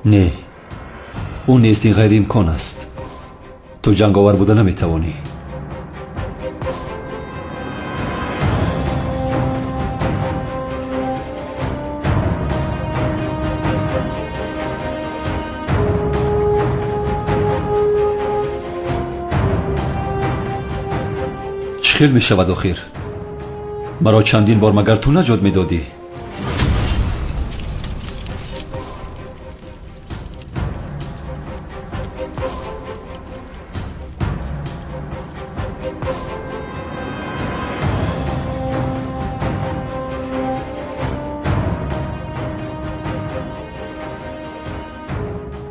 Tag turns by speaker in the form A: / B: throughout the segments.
A: Не, ӯ нест, ин ғайриимкон аст. Ту ҷанговар буда наметавонӣ. Чӣ хел мешавад охир? Маро чандин бор магар ту наҷот медодӣ?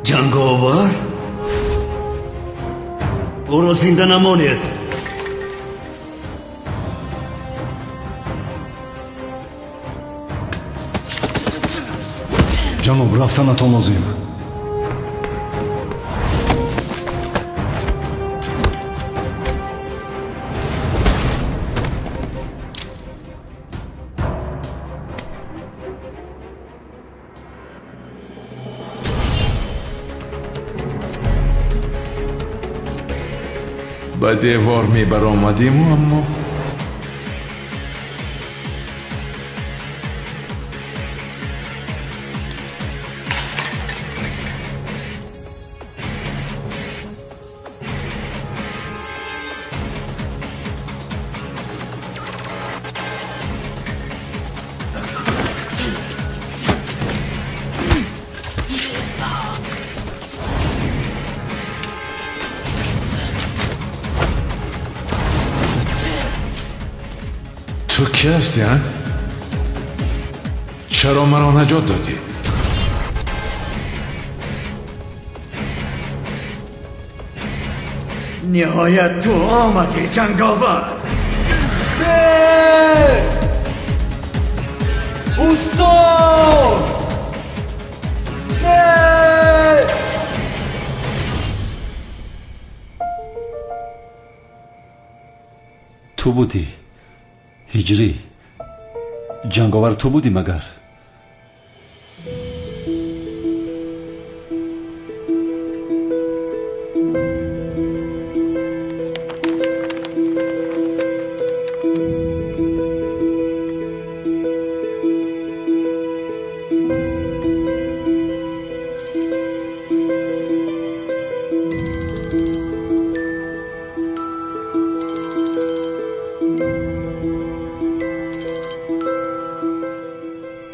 B: Ҷанговар? Ӯро зинда намонед.
C: Ҷаноб, рафтанатон лозим.
D: Ба девор мебаромадиму, аммо ту кӣ ҳастӣ, а? Чаро маро наҷот додӣ?
B: Ниҳоят ту омадӣ, ҷанговар.
E: Устод!
A: Ту будӣ, Ҳиҷрӣ. Ҷанговар ту будӣ магар?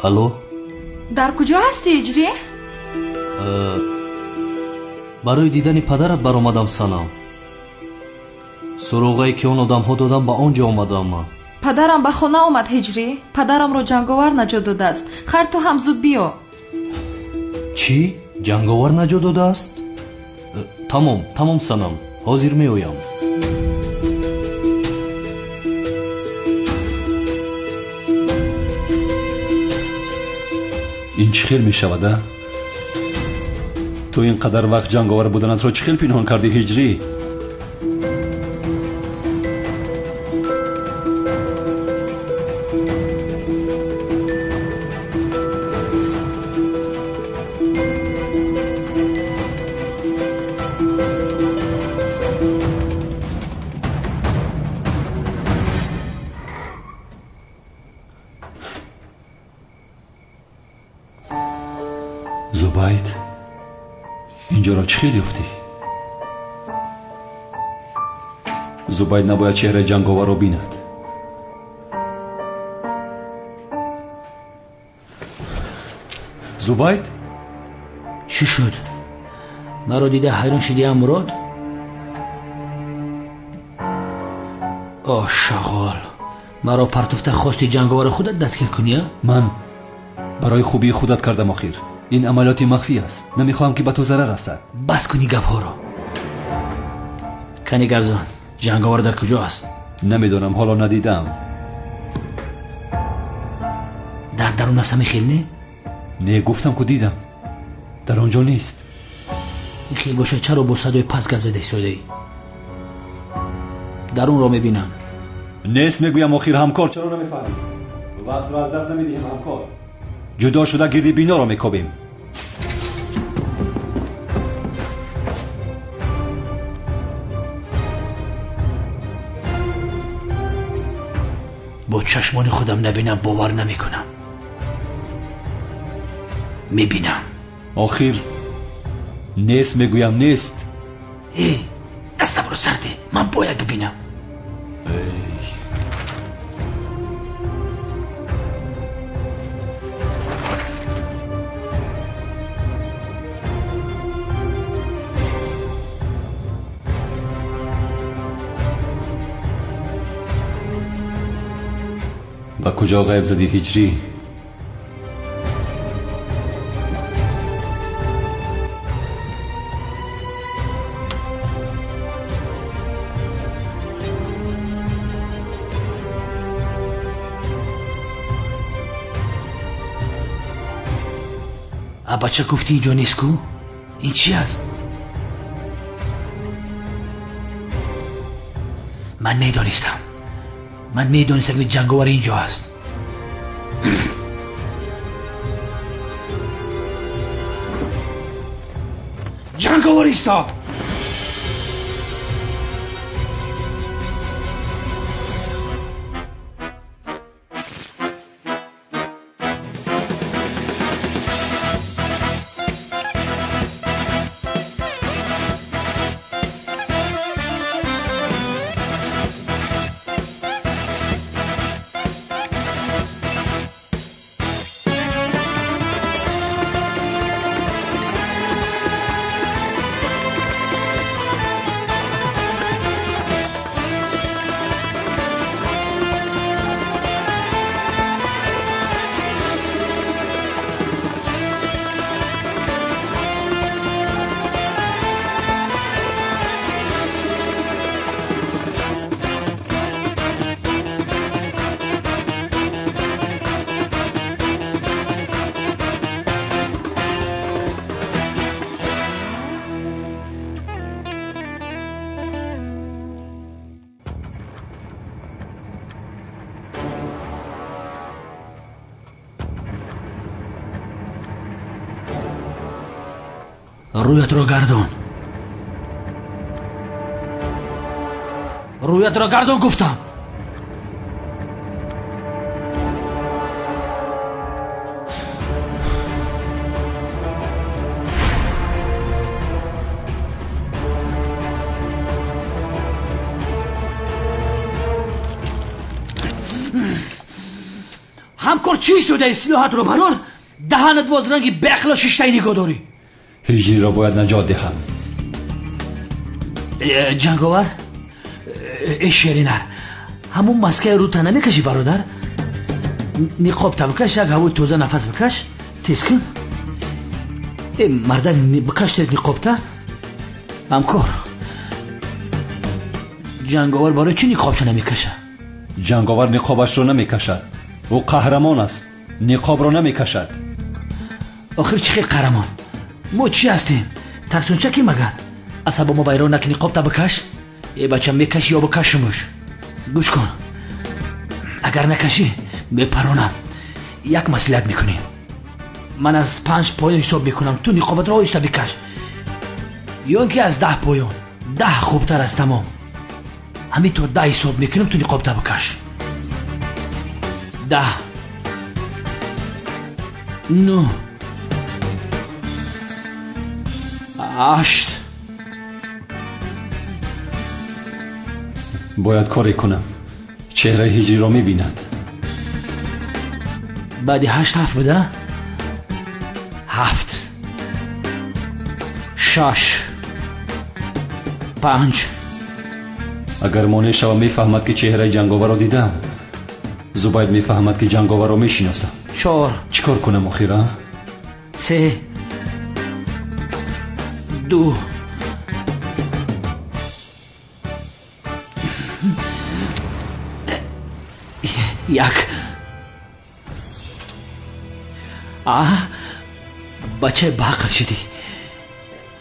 F: Алло?
G: Дар куҷо ҳастӣ, Ҳиҷрӣ?
F: Барои дидани падарат баромадам, Санам. Суроғае ки он одамҳо додам, ба он ҷо омадам ман.
G: Падарам ба хона омад, Ҳиҷрӣ. Падарамро ҷанговар наҷот додааст. Хайр, ту ҳам зуд биё.
F: Чӣ? Ҷанговар наҷот додааст? Тамом, тамом, Санам, ҳозир меоям.
A: Ин чӣ хел мешавад, а? Ту ин қадар вақт ҷанговар буданатро чӣ хел пинҳон кардӣ, Ҳиҷрӣ? Зубайд, инҷоро чӣ хел ёфтӣ? Зубайд набояд чеҳраи ҷанговарро бинад. Зубайд?
H: Чӣ шуд? Маро дида ҳайрон шудиам, Мурод? О, шағол! Маро партофта хости ҷанговари худат дастгир кунӣ, а?
A: Ман барои хубии худат кардам охир. Ин амалиёти махфӣ аст. Намехоҳам ки ба ту зарар расад.
H: Бас кунӣ гапҳоро. Кани гапзан, ҷанговар дар куҷо аст?
A: Намедонам, ҳоло надидам.
H: Дар дарун аст ҳамин хел, не?
A: Не, гуфтам ку дидам. Дар он ҷо нест.
H: Ин хел бошад, чаро бо садои паст гап зада истодаӣ? Дарунро мебинам.
A: Нест мегӯям охир, ҳамкор. Чаро намефаҳмӣ? Вақтро аз даст намедиҳем, ҳамкор. Ҷудо шуда гирди биноро мекобем.
H: Бо чашмони худам набинам бовар намекунам. Мебинам.
A: Охир нест мегӯям, нест.
H: Э, дастамро сар деҳ, ман бояд бибинам.
A: Ба куҷо ғайб задӣ ҳиҷрӣ?
H: А бача гуфтӣ инҷо нест ку? Ин чи аст? Ман медонистам. Ман медонистам ки ҷанговар инҷо аст. Ҷанговар истод! Рӯятро гардон. Рӯятро гардон гуфтам. Ҳамкор чӣ истодаи? Силоҳатро барор, даҳанат боз ранги беақло шиштаи нигоҳ дорӣ.
A: Ҳиҷриро бояд наҷот диҳам.
H: Ҷанговар, э шеринар, ҳамун маскаи рӯта намекашӣ бародар? Ниқобта бикаш, як ҳавои тоза нафас бикаш, тез кун. Э мардак, бикаш тез ниқобта. Ҳамкор, ҷанговар барои чӣ ниқобша намекаша?
A: Ҷанговар ниқобашро намекашад. Ӯ қаҳрамон аст, ниқобро намекашад.
H: Охир чӣ хел қаҳрамон? Мо чӣ ҳастем? Тарсунчаки магар? Асабо мо вайрон накунӣ, ниқобта бикаш. Э бача, мекашӣ ё бикашумуш? Гӯш кун, агар накашӣ мепаронам. Як маслиҳат мекунем. Ман аз 5 поён ҳисоб мекунам, ту ниқобатро оҳиста бикаш. Ё ин ки аз 10 поён. 10 хубтар аст. Тамом, ҳамин то 10 ҳисоб мекунам, ту ниқобта бикаш. 10, 9, 8.
A: Бояд коре кунам. Чеҳраи ҳиҷриро мебинад.
H: Баъди 8 7 буда? 7, 6, 5.
A: Агар монеъ шавам, мефаҳмад ки чеҳраи ҷанговарро дидам. Зубайд мефаҳмад ки ҷанговарро мешиносам.
H: 4.
A: Чӣ кор кунам охир, а?
H: 3, 2. 1. А бачаи баақл шудӣ.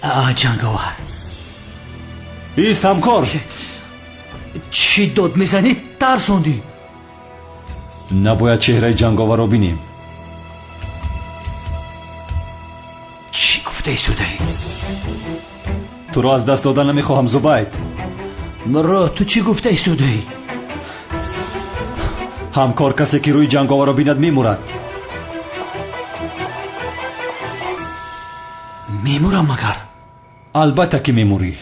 H: А ҷанговар.
A: Ист ҳамкор.
H: Чӣ дод мезанӣ? Тарсондӣ.
A: Набояд чеҳраи ҷанговарро бинем.
H: Чӣ гуфта истодаӣ?
A: Туро аз даст додан намехоҳам, Зубайд.
H: Мурод, ту чӣ гуфта истодаӣ?
A: Ҳамкор, касе ки рӯи ҷанговарро бинад мемурад.
H: Мемурам магар?
A: Албатта ки мемурӣ.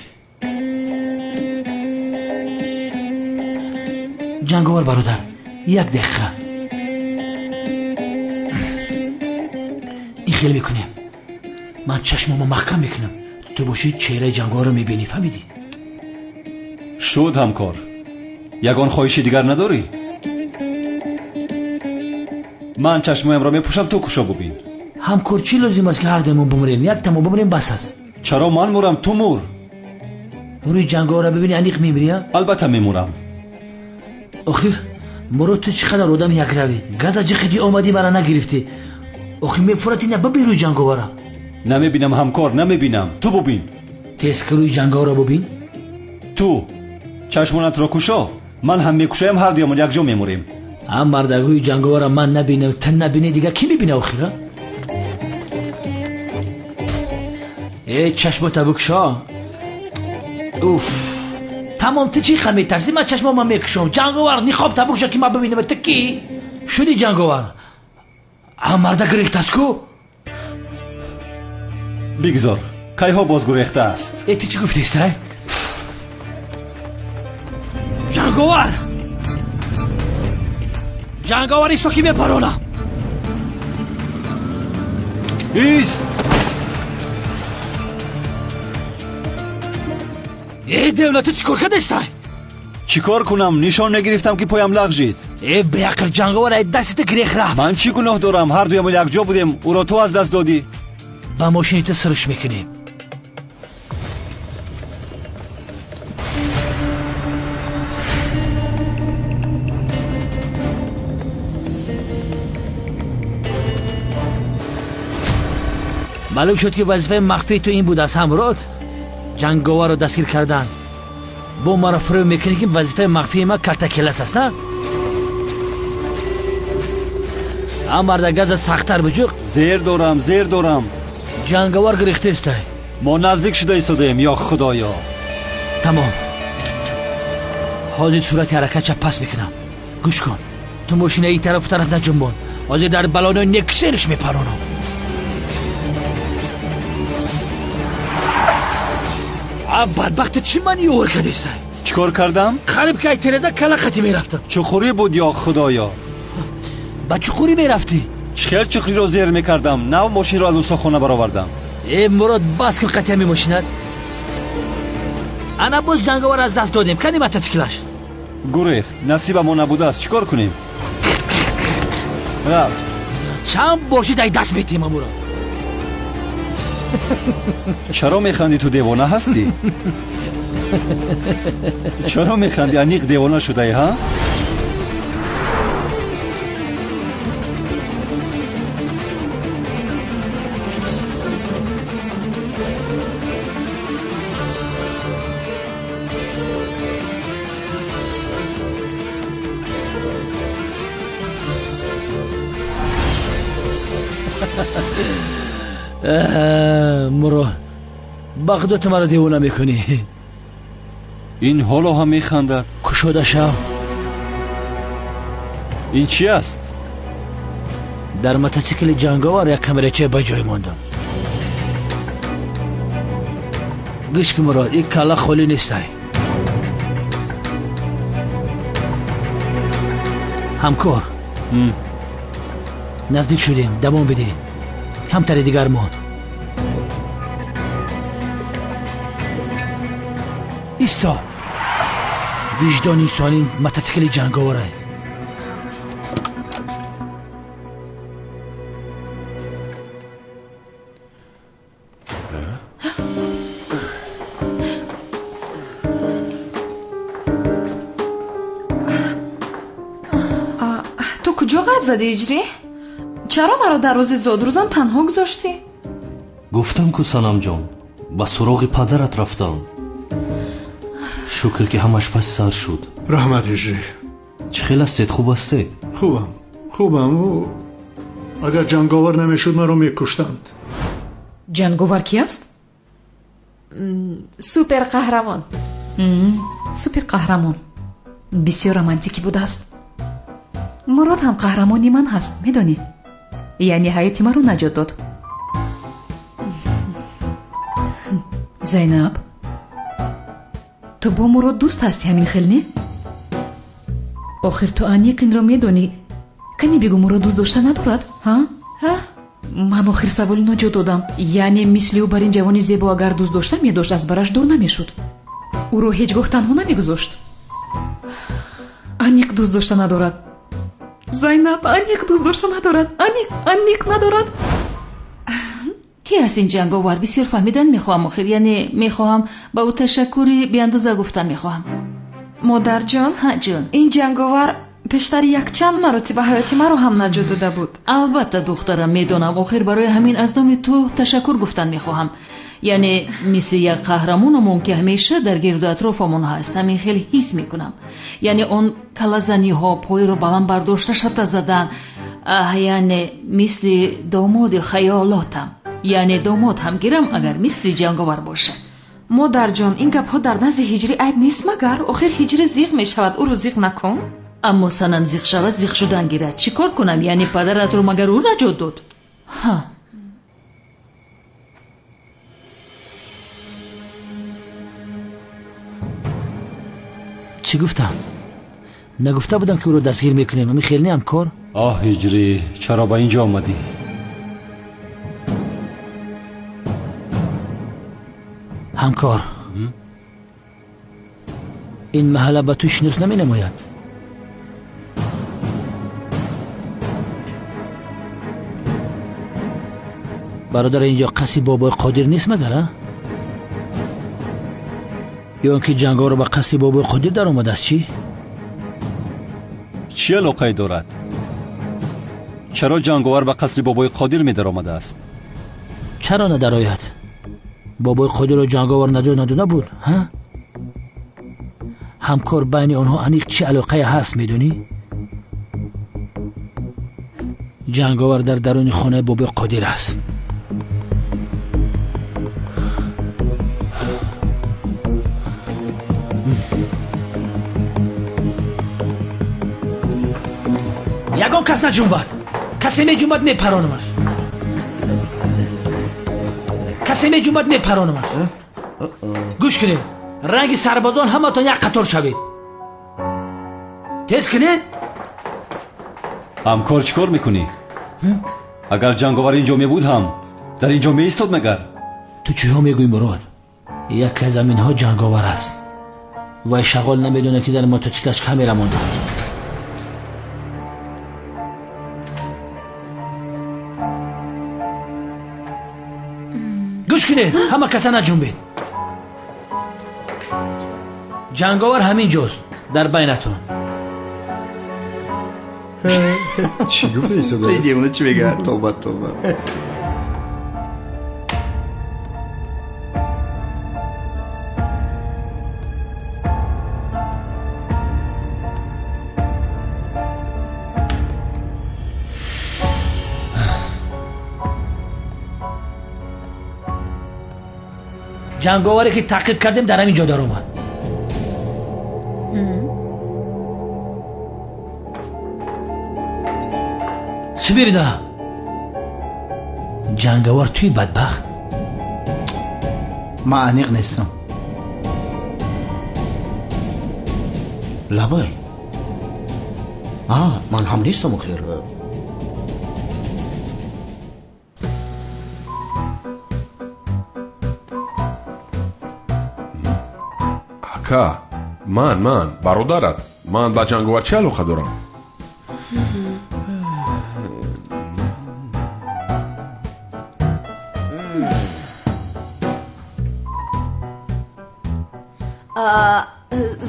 H: Ҷанговар бародар, як дақиқа. Ин хел мекунем. Ман чашмамо маҳкам мекунам. Ту бошӣ чеҳраи ҷанговарро мебинӣ, фаҳмидӣ?
A: Шуд ҳамкор. Ягон хоҳиши дигар надорӣ? Ман чашмоямро мепӯшам, ту кушо бубин.
H: Ҳамкор, чӣ лозим аст ки ҳар дуямон бумрем? Яктамо бумрем бас аст.
A: Чаро ман мурам, ту мур?
H: Рӯи ҷанговарро бибинӣ, аниқ мемирӣ?
A: Албатта мемурам.
H: Охир мурод, ту чӣ қадар одами якравӣ. Газа ҷиқидӣ омадӣ, мара нагирифтӣ. Охир мефурати на бибин рӯи ҷанговара.
A: Намебинам ҳамкор, намебинам. Ту бубин.
H: Тез ки рӯи ҷанговарро бубин.
A: Ту чашмонатро кушо, ман ҳам мекушоям, ҳар дуямон якҷо мемурем.
H: Ам мардак, рӯи ҷанговарро ман набинам, ту набинӣ, дигар кӣ мебина охира? Э, чашмота бикушо. Уф, тамом, ту чӣ ха метарсӣ? Ман чашмома мекушом. Ҷанговар, ниқобта бикушо ки ман бибинам. Ту кӣ шудӣ ҷанговар? Ам мардак гирехтааст ку?
A: Бигзор, кайҳо боз гурехтааст.
H: Э, ту чӣ гуфтеста? Ҷанговар, ҷанговар, исто ки мепаронам.
A: Ист!
H: Э, девна, ту чӣ кор кардестай?
A: Чӣ кор кунам? Нишон мегирифтам ки поям лағжид.
H: Э, беақл ҷанговар, ай дасти ту гирех рафт.
A: Ман чӣ гуноҳ дорам? Ҳар дуямон якҷо будем, ӯро ту аз даст додӣ.
H: Ба мошини ту сирш мекунем. Маълум шуд ки вазифаи махфии ту ин буд аст, ҳамрод? Ҷанговарро дастгир кардан. Бо маро фиреб мекунӣ ки вазифаи махфии ман калтакелас аст, на? А марда, газа сахттар биҷуқ.
A: Зер дорам, зер дорам.
H: Ҷанговар гирехтестай.
A: Мо наздик шуда истодаем, ё худоё.
H: Тамом, ҳозир сурати ҳаракатша пас мекунам. Гӯш кун, ту мошина ин тарафу тараф наҷунбон. Ҳозир дар балонои нексериш мепаронам. А бадбахт, чӣ мани ёвар кардестай?
A: Чӣ кор кардам?
H: Қариб ки ай тереза кала қатӣ мерафтам.
A: Чуқурӣ буд, ё худоё.
H: Ба чуқурӣ мерафтӣ?
A: Чӣ хел чуқуриро зер мекардам? Нав мошинро аз устохона баровардам.
H: Э, Мурод, бас кун қатъи ҳамин мошинат. Ана боз ҷанговар аз даст додем. Кани мотоциклаш?
A: Гурехт, насибамо набудааст. Чӣ кор кунем? Рафт.
H: Чанд бошид ай даст метиҳем амуро.
A: Чаро механдӣ? Ту девона ҳастӣ? Чаро механдӣ? Аниқ девона шудаӣ, ҳа?
H: Муро, ба худо ту маро девона мекунӣ.
A: Ин ҳоло ҳам механдад.
H: Кушода шав.
A: Ин чӣ аст?
H: Дар мотосикли ҷанговар як камерача ба ҷой мондам. Гӯш кун Мурод, ин калла холӣ нестай. Ҳамкор, наздик шудем, давом бидеҳ. Камтаре дигар монд. Исто, виҷдони инсонӣ мотосикли ҷанговарай.
G: Ту куҷо ғайб задӣ, Ҳиҷрӣ? Чаро маро дар рӯзи зодрӯзам танҳо гузоштӣ?
F: Гуфтам ку Санамҷон, ба суроғи падарат рафтам. Шукр ки ҳамаш пас сар шуд.
B: Раҳмат, Ҳиҷрӣ.
F: Чӣ хел ҳастед? Хуб ҳастед?
B: Хубам, хубам. Агар ҷанговар намешуд, маро мекуштанд.
C: Ҷанговар ки аст?
G: Суперқаҳрамон.
C: Суперқаҳрамон бисёр романтикӣ будааст. Мурод ҳам қаҳрамони ман ҳаст, медонӣ? Яъне ҳаёти маро наҷот дод. Зайнаб, ту бо Мурод дӯст ҳастӣ ҳамин хел, не? Охир ту аниқ инро медонӣ. Кани бигӯ, Мурод дӯст дошта надорад, ҳа?
G: Ҳа?
C: Ман охир саволи ноҷо додам. Яъне мисли ӯ бар ин ҷавони зебо агар дӯст дошта медошт, аз бараш дур намешуд. Ӯро ҳеҷ гоҳ танҳо намегузошт. Аниқ дӯст дошта надорад. Зайнаб, аниқ дӯст дошта надорад. Аниқ, аниқ надорад.
I: Ки аст ин ҷанговар? Бисёр фаҳмидан мехоҳам охир. Яъне мехоҳам ба ӯ ташаккури беандоза гуфтан мехоҳам.
G: Модарҷон,
I: ҳа ҷон,
G: ин ҷанговар пештар якчанд маротиба ҳаёти маро ҳам наҷот дода буд.
I: Албатта духтарам, медонам. Охир барои ҳамин аз номи ту ташаккур гуфтан мехоҳам. Яъне мисли як қаҳрамонамон ки ҳамеша дар гирду атрофамон ҳаст, ҳамин хел ҳис мекунам. Яъне он калазаниҳо, пойро баланд бардошта шата задан, яъне мисли домоди хаёлотам. Яъне домод ҳам гирам агар мисли ҷанговар бошад.
G: Модарҷон, ин гапҳо дар назди Ҳиҷрӣ айб нест магар? Охир Ҳиҷрӣ зиғ мешавад, ӯро зиғ накун.
I: Аммо санам зиғ шавад, зиғ шудан гирад. Чӣ кор кунам? Яъне падаратро магар ӯ наҷот дод? Ҳа.
H: Чӣ гуфтам? Нагуфта будам ки ӯро дастгир мекунем. Ами хел не ҳамкор?
A: Оҳ Ҳиҷрӣ, чаро ба ин ҷо омадӣ?
H: Ҳамкор, ин маҳалла ба ту шинос наменамояд. Бародар, инҷо қасри бобои Қодир нест магар, а? Ё он ки ҷанговар ба қасри бобои Қодир даромадааст, чӣ?
A: Чӣ алоқае дорад? Чаро ҷанговар ба қасри бобои Қодир медаромадааст?
H: Чаро надарояд? Бобои Қодирро ҷанговар наҷот надода буд, ҳа? Ҳамкор, байни онҳо аниқ чӣ алоқае ҳаст, медонӣ? Ҷанговар дар даруни хонаи бобои Қодир аст. Ягон кас наҷунбад. Касе меҷунбад, мепаронамаш. Касе меҷунбад, мепаронамаш. Гӯш кунед, ранги сарбозон ҳаматон як қатор шавед. Тез кунед.
A: Ҳамкор, чӣ кор мекунӣ? Агар ҷанговар инҷо мебуд ҳам дар инҷо меистод магар?
H: Ту чиҳо мегӯӣ, Мурод? Яке аз аминҳо ҷанговар аст. Вай шағол намедонад ки дар мотоциклаш камера монда. Гӯш кунед, ҳама каса наҷунбед. Ҷанговар ҳамин ҷост, дар байнатон.
J: Чӣ гуфта истода? Девона чӣ мегӯяд? Тавба, тавба.
H: Ҷанговаре ки таъқиб кардем дар ҳамин ҷо даромад. Смирна, ҷанговар туи бадбахт?
J: Ман аниқ нестам. Лабай, ман ҳам нестам охир.
K: Ака, ман бародарат, ман ба ҷанговар чӣ алоқа дорам?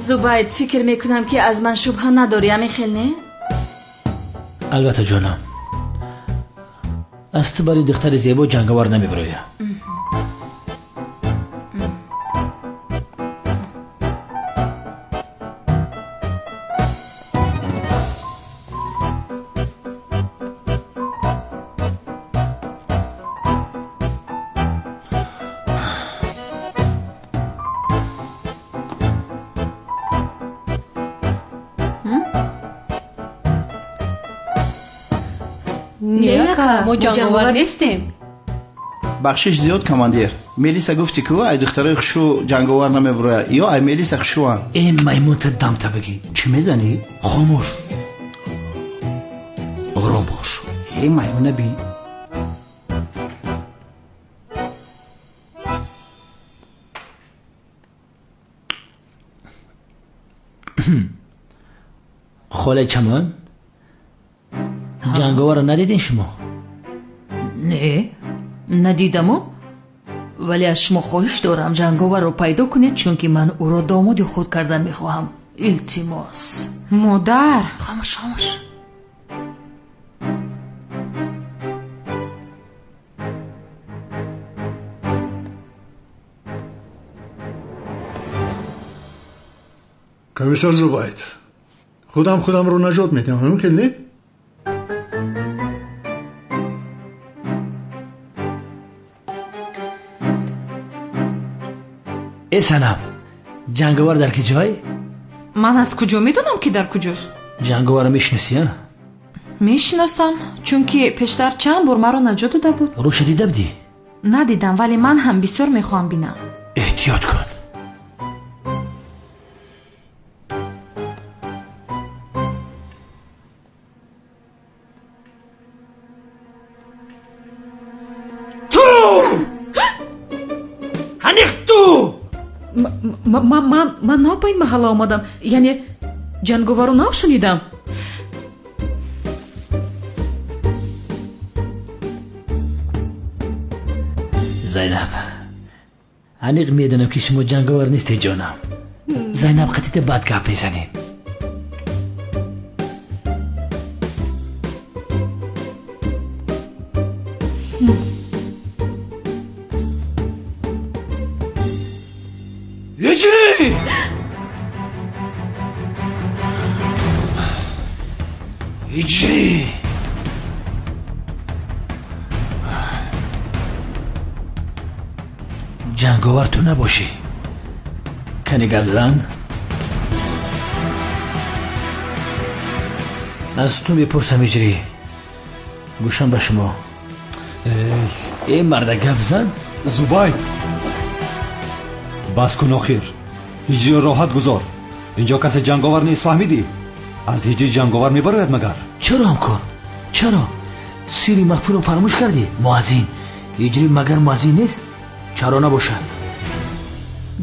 I: Зубайд, фикр мекунам ки аз ман шубҳа надорӣ, ҳамин хел не?
H: Албатта ҷонам, аз ту барои духтари зебо ҷанговар намебароям.
G: Не ака, мо ҷанговар нестем.
J: Бахшиш зиёд, командир. Мелиса гуфти ку ай духтарои хушрӯ ҷанговар намебурояд, ё ай Мелиса хушрӯанд.
H: Э маймунта дамта бигӣ. Чӣ мезанӣ? Хомӯш. Ором бош.
J: Э маймуна бин.
H: Холаи Чамон, ҷанговарро надидин шумо?
I: Не, надидаму, вале аз шумо хоҳиш дорам ҷанговарро пайдо кунед, чунки ман ӯро домоди худ кардан мехоҳам. Илтимос.
G: Модар!
I: Хомӯш, хомӯш.
B: Комиссар Зубайд, худам худамро наҷот медиҳам, ҳамин хел не?
H: Э Санам, ҷанговар дар ки ҷой?
G: Ман аз куҷо медонам, ки дар куҷост?
H: Ҷанговарро мешиносӣ, а?
G: Мешиносам, чунки пештар чанд бор маро наҷот дода буд.
H: Рӯша дида будӣ?
G: Надидам, вале ман ҳам бисёр мехоҳам бинам.
H: Эҳтиёт кун.
C: Ман нав ба ин маҳалла омадам, яъне ҷанговарро нав шунидам.
H: Зайнаб, аниқ медонам, ки шумо ҷанговар нестед, ҷонам. Зайнаб, қатита бад гап мезанем. Ҳиҷрӣ! Ҳиҷрӣ! Ҷанговар ту набошӣ. Кани гап зан. Аз ту мепурсам, Ҳиҷрӣ. Гӯшам ба шумо. Э марда, гап зан.
A: Зубайд, бас кун охир. Ҳиҷриро роҳат гузор. Инҷо касе ҷанговар нест, фаҳмидӣ? Аз ҳиҷри ҷанговар мебарояд магар?
H: Чаро, ҳамкор? Чаро? Сирри махфиро фаромӯш кардӣ? Муаззин. Ҳиҷрӣ магар муаззин нест? Чаро набошад?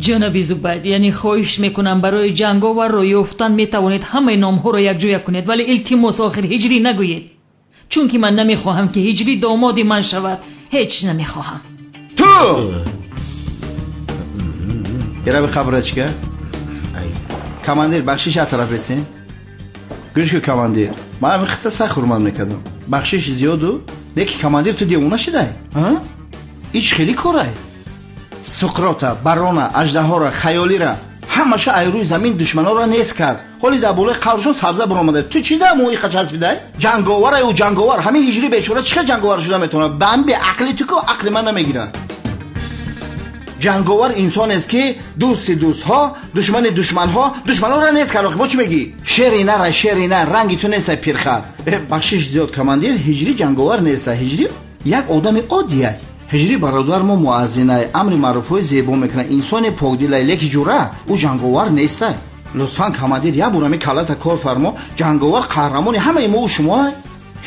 I: Ҷаноби Зубайд, яъне хоҳиш мекунам, барои ҷанговарро ёфтан метавонед ҳамаи номҳоро якҷоя кунед, вале илтимос, охир ҳиҷрӣ нагӯед, чунки ман намехоҳам, ки ҳиҷрӣ домоди ман шавад. Ҳеҷ намехоҳам.
J: Ту! Ира қабрачка. Командир, бахшиш аз тараф ресин. Гӯш ку, командир. Ман ҳамин хита сахт ҳурмат мекардам. Бахшиш зиёду, леки командир ту девона шидай? Ич хеле корай. Суқрота, барона, аждаҳора, хаёлира ҳамаша ай рӯи замин душманонро нест кард. Ҳоли дар болои қабршон сабза баромада. Ту чӣ дар моиқа часпидай? Ҷанговарай ӯ, ҷанговар. Ҳамин ҳиҷри бечора чӣ хел ҷанговар шуда метавонад? Ба ҳамин беақли ту ку ақли ман намегирад. Ҷанговар инсонест, ки дӯсти дӯстҳо, душмани душманҳо, душманонро нест кард. Охи бо чӣ мегӣ? Шери нара, шери нар, ранги ту нестай, пирхар. Бахшиш зиёд, командир, ҳиҷрӣ ҷанговар нестай. Ҳиҷрӣ як одами оддияй. Ҳиҷрӣ бародар мо муаззинай, амри маъруфҳои зебо мекунад, инсони покдилай, леки ҷура ӯ ҷанговар нестай. Лутфан, командир, як бурами калата кор фармо. Ҷанговар қаҳрамони ҳамаи мо шумоай.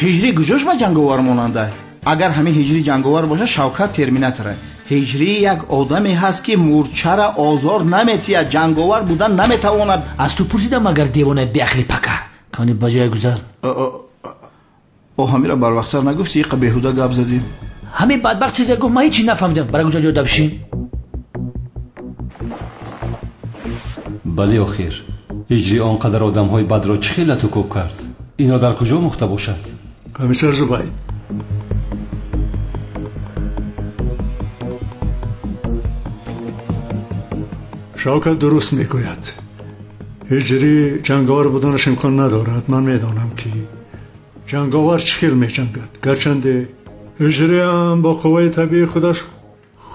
J: Ҳиҷрӣ куҷош ба ҷанговар монандай? Агар ҳамин ҳиҷрӣ ҷанговар бошад, Шавкат терминаторай. Ҳиҷрӣ як одаме ҳаст, ки мурчара озор наметиҳад, ҷанговар будан наметавонад.
H: Аз ту пурсидам, агар девонаи беақли пака. Кани ба ҷое гузар.
J: О, ҳамира барвақттар нагуфти, иқа беҳуда гап задем.
H: Ҳамин бадбахт чизе гуфт, ман ҳечи нафаҳмидам. Бара куҷо ҷода бишин?
A: Бале, охир ҳиҷрӣ он қадар одамҳои бадро чӣ хел лату кӯб кард? Инро дар куҷо омӯхта бошад?
B: Комиссар Зубайд, Шавкат дуруст мегӯяд. Ҳиҷрӣ ҷанговар буданаш имкон надорад. Ман медонам, ки ҷанговар чӣ хел меҷангад. Гарчанде ҳиҷриам бо қувваи табиии худаш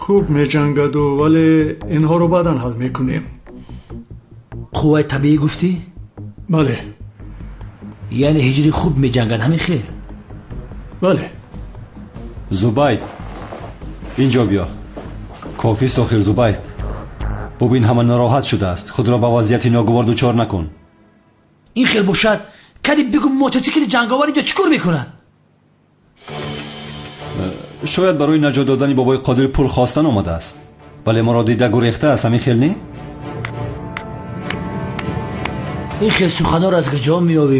B: хуб меҷангаду, вале инҳоро баъдан ҳал мекунем.
H: Қувваи табиӣ гуфтӣ?
B: Бале.
H: Яъне ҳиҷрӣ хуб меҷангад, ҳамин хел?
B: Бале.
A: Зубайд, инҷо биё. Кофист охир, Зубайд. Бубин, ҳама нороҳат шудааст. Худро ба вазъияти ногувор дучор накун.
H: Ин хел бошад, кади бигӯ мотосикли ҷанговар инҷо чӣ кор мекунад?
A: Шояд барои наҷот додани бобои Қодир пул хостан омадааст. Вале моро дида гурехтааст, ҳамин хел не?
H: Ин хел суханҳоро аз куҷо меёбӣ?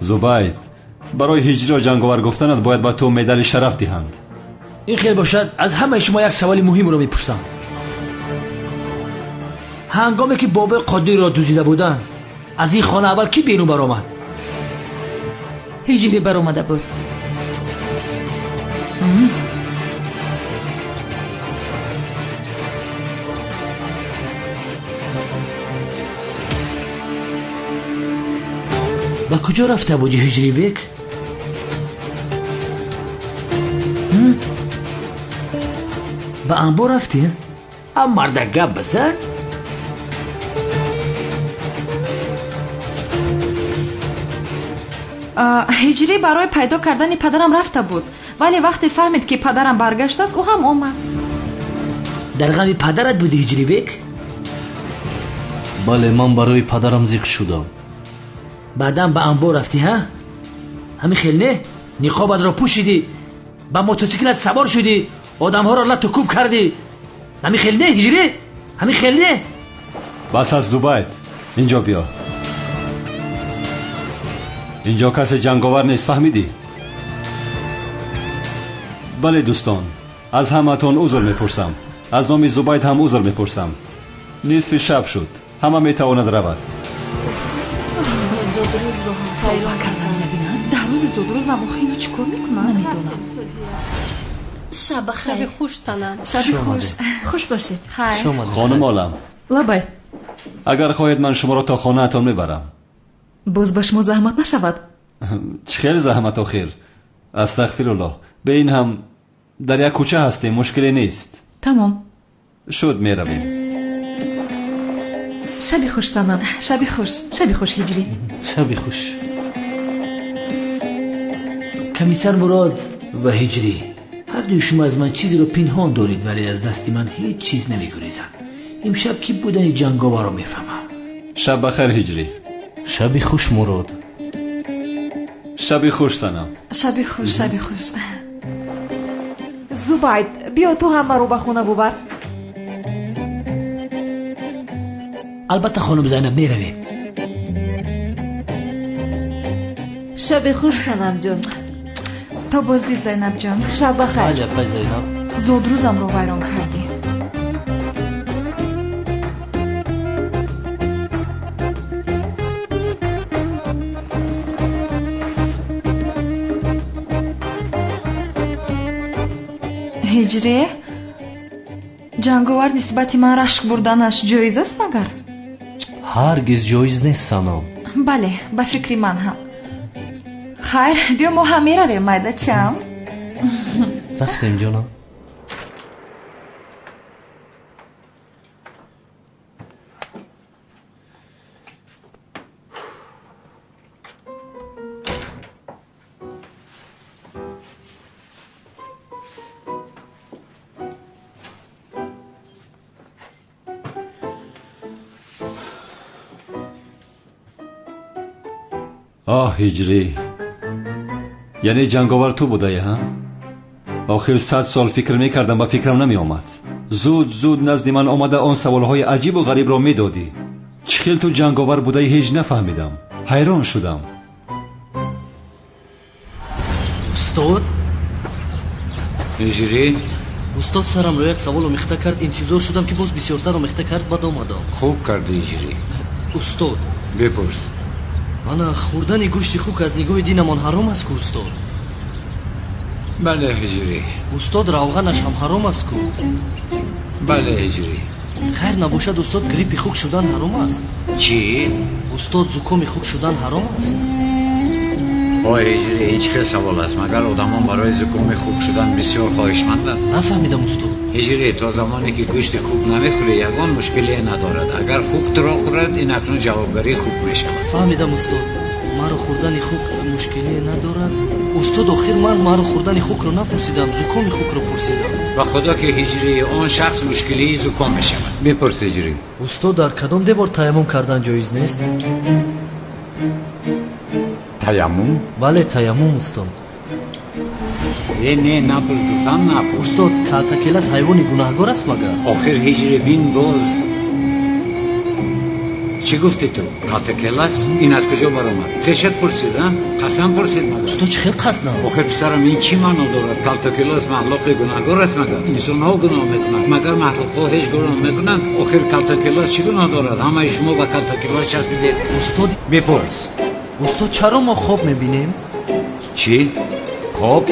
A: Зубайд, барои ҳиҷриро ҷанговар гуфтанат бояд ба ту медали шараф диҳанд.
H: Ин хел бошад, аз ҳамаи шумо як саволи муҳимро мепурсам. Ҳангоме ки бобои Қодирро дуздида буданд, аз ин хона аввал кӣ берун баромад?
I: Ҳиҷрӣ баромада буд.
H: Ба куҷо рафта будӣ, Ҳиҷрибек? Ба анбор рафтӣ? А марда гап бизан.
G: Ҳиҷрӣ барои пайдо кардани падарам рафта буд, вале вақте фаҳмид, ки падарам баргаштааст, ӯ ҳам омад.
H: Дар ғами падарат будӣ, Ҳиҷрибек?
F: Бале, ман барои падарам зиқ шудам.
H: Баъдан ба анбор рафтӣ, ҳа? Ҳамин хел не? Ниқобатро пӯшидӣ, ба мотосиклат савор шудӣ, одамҳоро лату кӯб кардӣ. Ҳамин хел не, Ҳиҷрӣ? Ҳамин хел не?
A: Бас аст, Зубайд, инҷо биё. Инҷо касе ҷанговар нест, фаҳмидӣ? Бале, дӯстон, аз ҳамаатон узр мепурсам. Аз номи Зубайд ҳам узр мепурсам. Нисфи шаб шуд, ҳама метавонад равад.
G: Дар рӯзи зодрӯзам охи ино чӣ кор мекунанд?
C: Намедонам.
L: Шаб бахайр.
M: Шаби хуш, Санам.
G: Шаби хуш.
C: Хуш бошед.
G: Хайр.
A: Хонум Олам.
C: Лабай.
A: Агар хоҳед, ман шуморо то хонаатон мебарам.
C: Боз ба шумо заҳмат нашавад?
A: Чӣ хел заҳмат охир? Астағфируллоҳ. Бе ин ҳам дар як кӯча ҳастем, мушкиле нест.
C: Тамом.
A: Шуд, меравем.
C: Шаби хуш, Санам.
G: Шаби хуш.
C: Шаби хуш, Ҳиҷрӣ.
F: Шаби хуш.
H: Комиссар Мурод ва Ҳиҷрӣ, ҳар дуи шумо аз ман чизеро пинҳон доред, вале аз дасти ман ҳеҷ чиз намегурезад. Имшаб кӣ будани ҷанговарро мефаҳмам.
A: Шаб бахайр, Ҳиҷрӣ.
F: Шаби хуш, Мурод.
A: Шаби хуш, Санам.
G: Шаби хуш, шаби хуш.
N: Зубайд, биё ту ҳам маро ба хона бубар.
H: Албатта, хонум Зайнаб, меравем.
N: Шаби хуш, Санамҷон.
G: То боздид, Зайнабҷон.
N: Шаб бахайр.
F: Бале, апай Зайнаб.
G: Зодрӯзамро вайрон кардӣ. Ҳиҷрӣ, ҷанговар нисбати ман рашк бурданаш ҷоиз аст магар?
F: Ҳаргиз ҷоиз нест, Санам.
G: Бале, ба фикри ман ҳам. Хайр, биё мо ҳам меравем, майдачам.
F: Рафтем, ҷонам.
A: Оҳ, Ҳиҷрӣ, яъне ҷанговар ту будаӣ, ҳа? Охир 100 сол фикр мекардам, ба фикрам намеомад. Зуд зуд назди ман омада он саволҳои аҷибу ғарибро медодӣ. Чӣ хел ту ҷанговар будаӣ, ҳеҷ нафаҳмидам. Ҳайрон шудам.
F: Устод?
O: Ҳиҷрӣ?
F: Устод, сарамро як савол омехта кард, интизор шудам, ки боз бисёртар омехта кард, баъд омадам.
O: Хуб кардӣ, Ҳиҷрӣ.
F: Устод.
O: Бипурс.
F: Ана хӯрдани гӯшти хук аз нигоҳи динамон ҳаром аст ку, устод?
O: Бале, Ҳиҷрӣ.
F: Устод, равғанаш ҳам ҳаром аст ку?
O: Бале, Ҳиҷрӣ.
F: Хайр набошад, устод, гриппи хук шудан ҳаром аст?
O: Чӣ?
F: Устод, зукоми хук шудан ҳаром аст?
O: Ой, Ҳиҷрӣ, ин чӣ хел савол аст? Магар одамон барои зукоми хук шудан бисёр хоҳишманданд?
F: Нафаҳмидам, устод.
O: Ҳиҷрӣ, то замоне ки гӯшти хук намехӯрӣ, ягон мушкилие надорад. Агар хук туро хӯрад, ин акнун ҷавобгарии хук мешавад.
F: Фаҳмидам, устод. Маро хӯрдани хук мушкиле надорад? Устод, охир ман маро хӯрдани хукро напурсидам, зукоми хукро пурсидам.
O: Ба худо ки ҳиҷрӣ он шахс мушкилии зуком мешавад. Бипурс ҳиҷрӣ.
F: Устод, дар кадом девор таяммум кардан ҷоиз нест?
O: Таяммум?
F: Бале, таяммум, устод.
O: Э, не, напурс, гуфтам напурс.
F: Устод, калтакелас ҳайвони гунаҳгор аст магар?
O: Охир ҳиҷрӣ бин боз. Чӣ гуфтӣ ту? Калтакелас? Ин аз куҷо баромад? Хешат пурсид, а? Қасдан пурсид магар?
F: Устод, чӣ хел қасдан?
O: Охир писарам, ин чӣ маъно дорад? Калтакелас махлуқи гунаҳгор аст магар? Инсонҳо гуноҳ мекунанд, магар махлуқҳо ҳеҷ гуноҳ мекунанд? Охир калтакелас чӣ гуноҳ дорад? Ҳамаи шумо ба калтакелас часпидед.
F: Устод,
O: бипурс.
F: Устод, чаро мо хоб мебинем?
O: Чӣ? Хоб?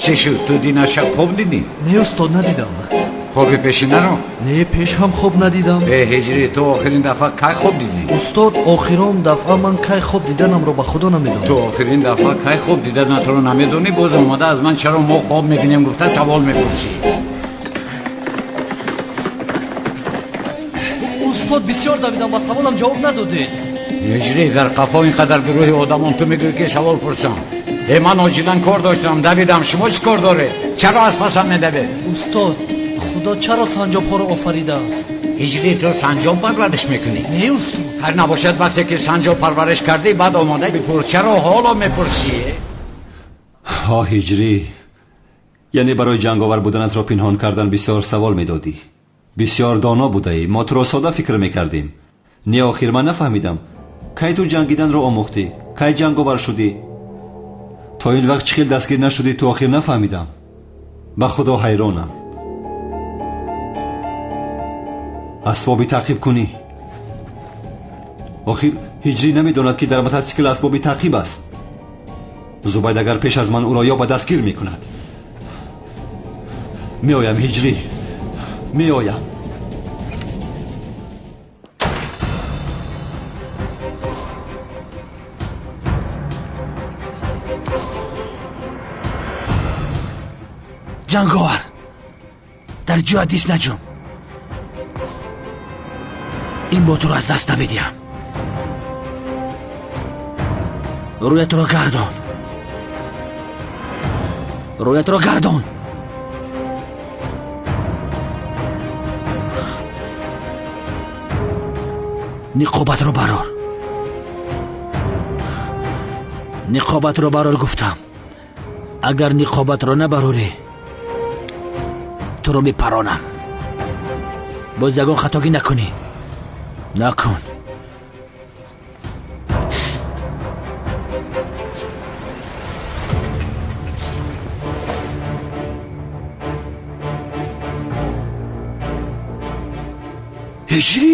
O: Чӣ шуд? Ту дина шаб хоб дидӣ?
F: Не, устод, надидам.
O: Хоби пешинаро?
F: Не, пеш ҳам хоб надидам.
O: Э, ҳиҷрӣ, ту охирин дафъа кай хоб дидӣ?
F: Устод, охирон дафъа ман кай хоб диданамро ба худо намедонам.
O: Ту охирин дафъа кай хоб диданатро намедонӣ, боз омада аз ман чаро мо хоб мебинем гуфта савол мепурсӣ.
F: Устод, бисёр давидам, ба саволам ҷавоб надодед.
O: Ҳиҷрӣ, дар қафо ин қадар гурӯҳи одамон, ту мегӯӣ ки савол пурсам. Э, ман оҷилан кор доштам, давидам, шумо чӣ кор доред? Чаро аз пасам медавед?
F: Устод, худо чаро санҷобҳоро офаридааст?
O: Ҳиҷрӣ, ту санҷоб парвариш мекунӣ?
F: Не, устод.
O: Ҳар набошад вақте ки санҷоб парвариш кардӣ, баъд омода бипурс. Чаро ҳоло мепурсӣ?
A: Ҳо, ҳиҷрӣ, яъне барои ҷанговар буданатро пинҳон кардан бисёр савол медодӣ. Бисёр доно будаӣ, мо туро сода фикр мекардем. Не, охир ман нафаҳмидам. Кай ту ҷангиданро омӯхтӣ? Кай ҷанговар шудӣ? То ин вақт чӣ хел дастгир нашудӣ, ту охир нафаҳмидам. Ба худо ҳайронам. Асбоби таъқиб кунӣ. Охир ҳиҷрӣ намедонад ки дар мотосикл асбоби таъқиб аст. Зубайд агар пеш аз ман ӯро ёба дастгир мекунад. Меоям, ҳиҷрӣ, меоям.
H: Ҷанговар, дар ҷоя дис наҷум. Ин бо туро аз даст намедиҳам. Рӯятро гардон. Рӯятро гардон. Ниқобатро барор. Ниқобатро барор гуфтам. Агар ниқобатро набарорӣ, туро мепаронам. Боз ягон хатогӣ накунӣ. Накун. Ҳиҷрӣ?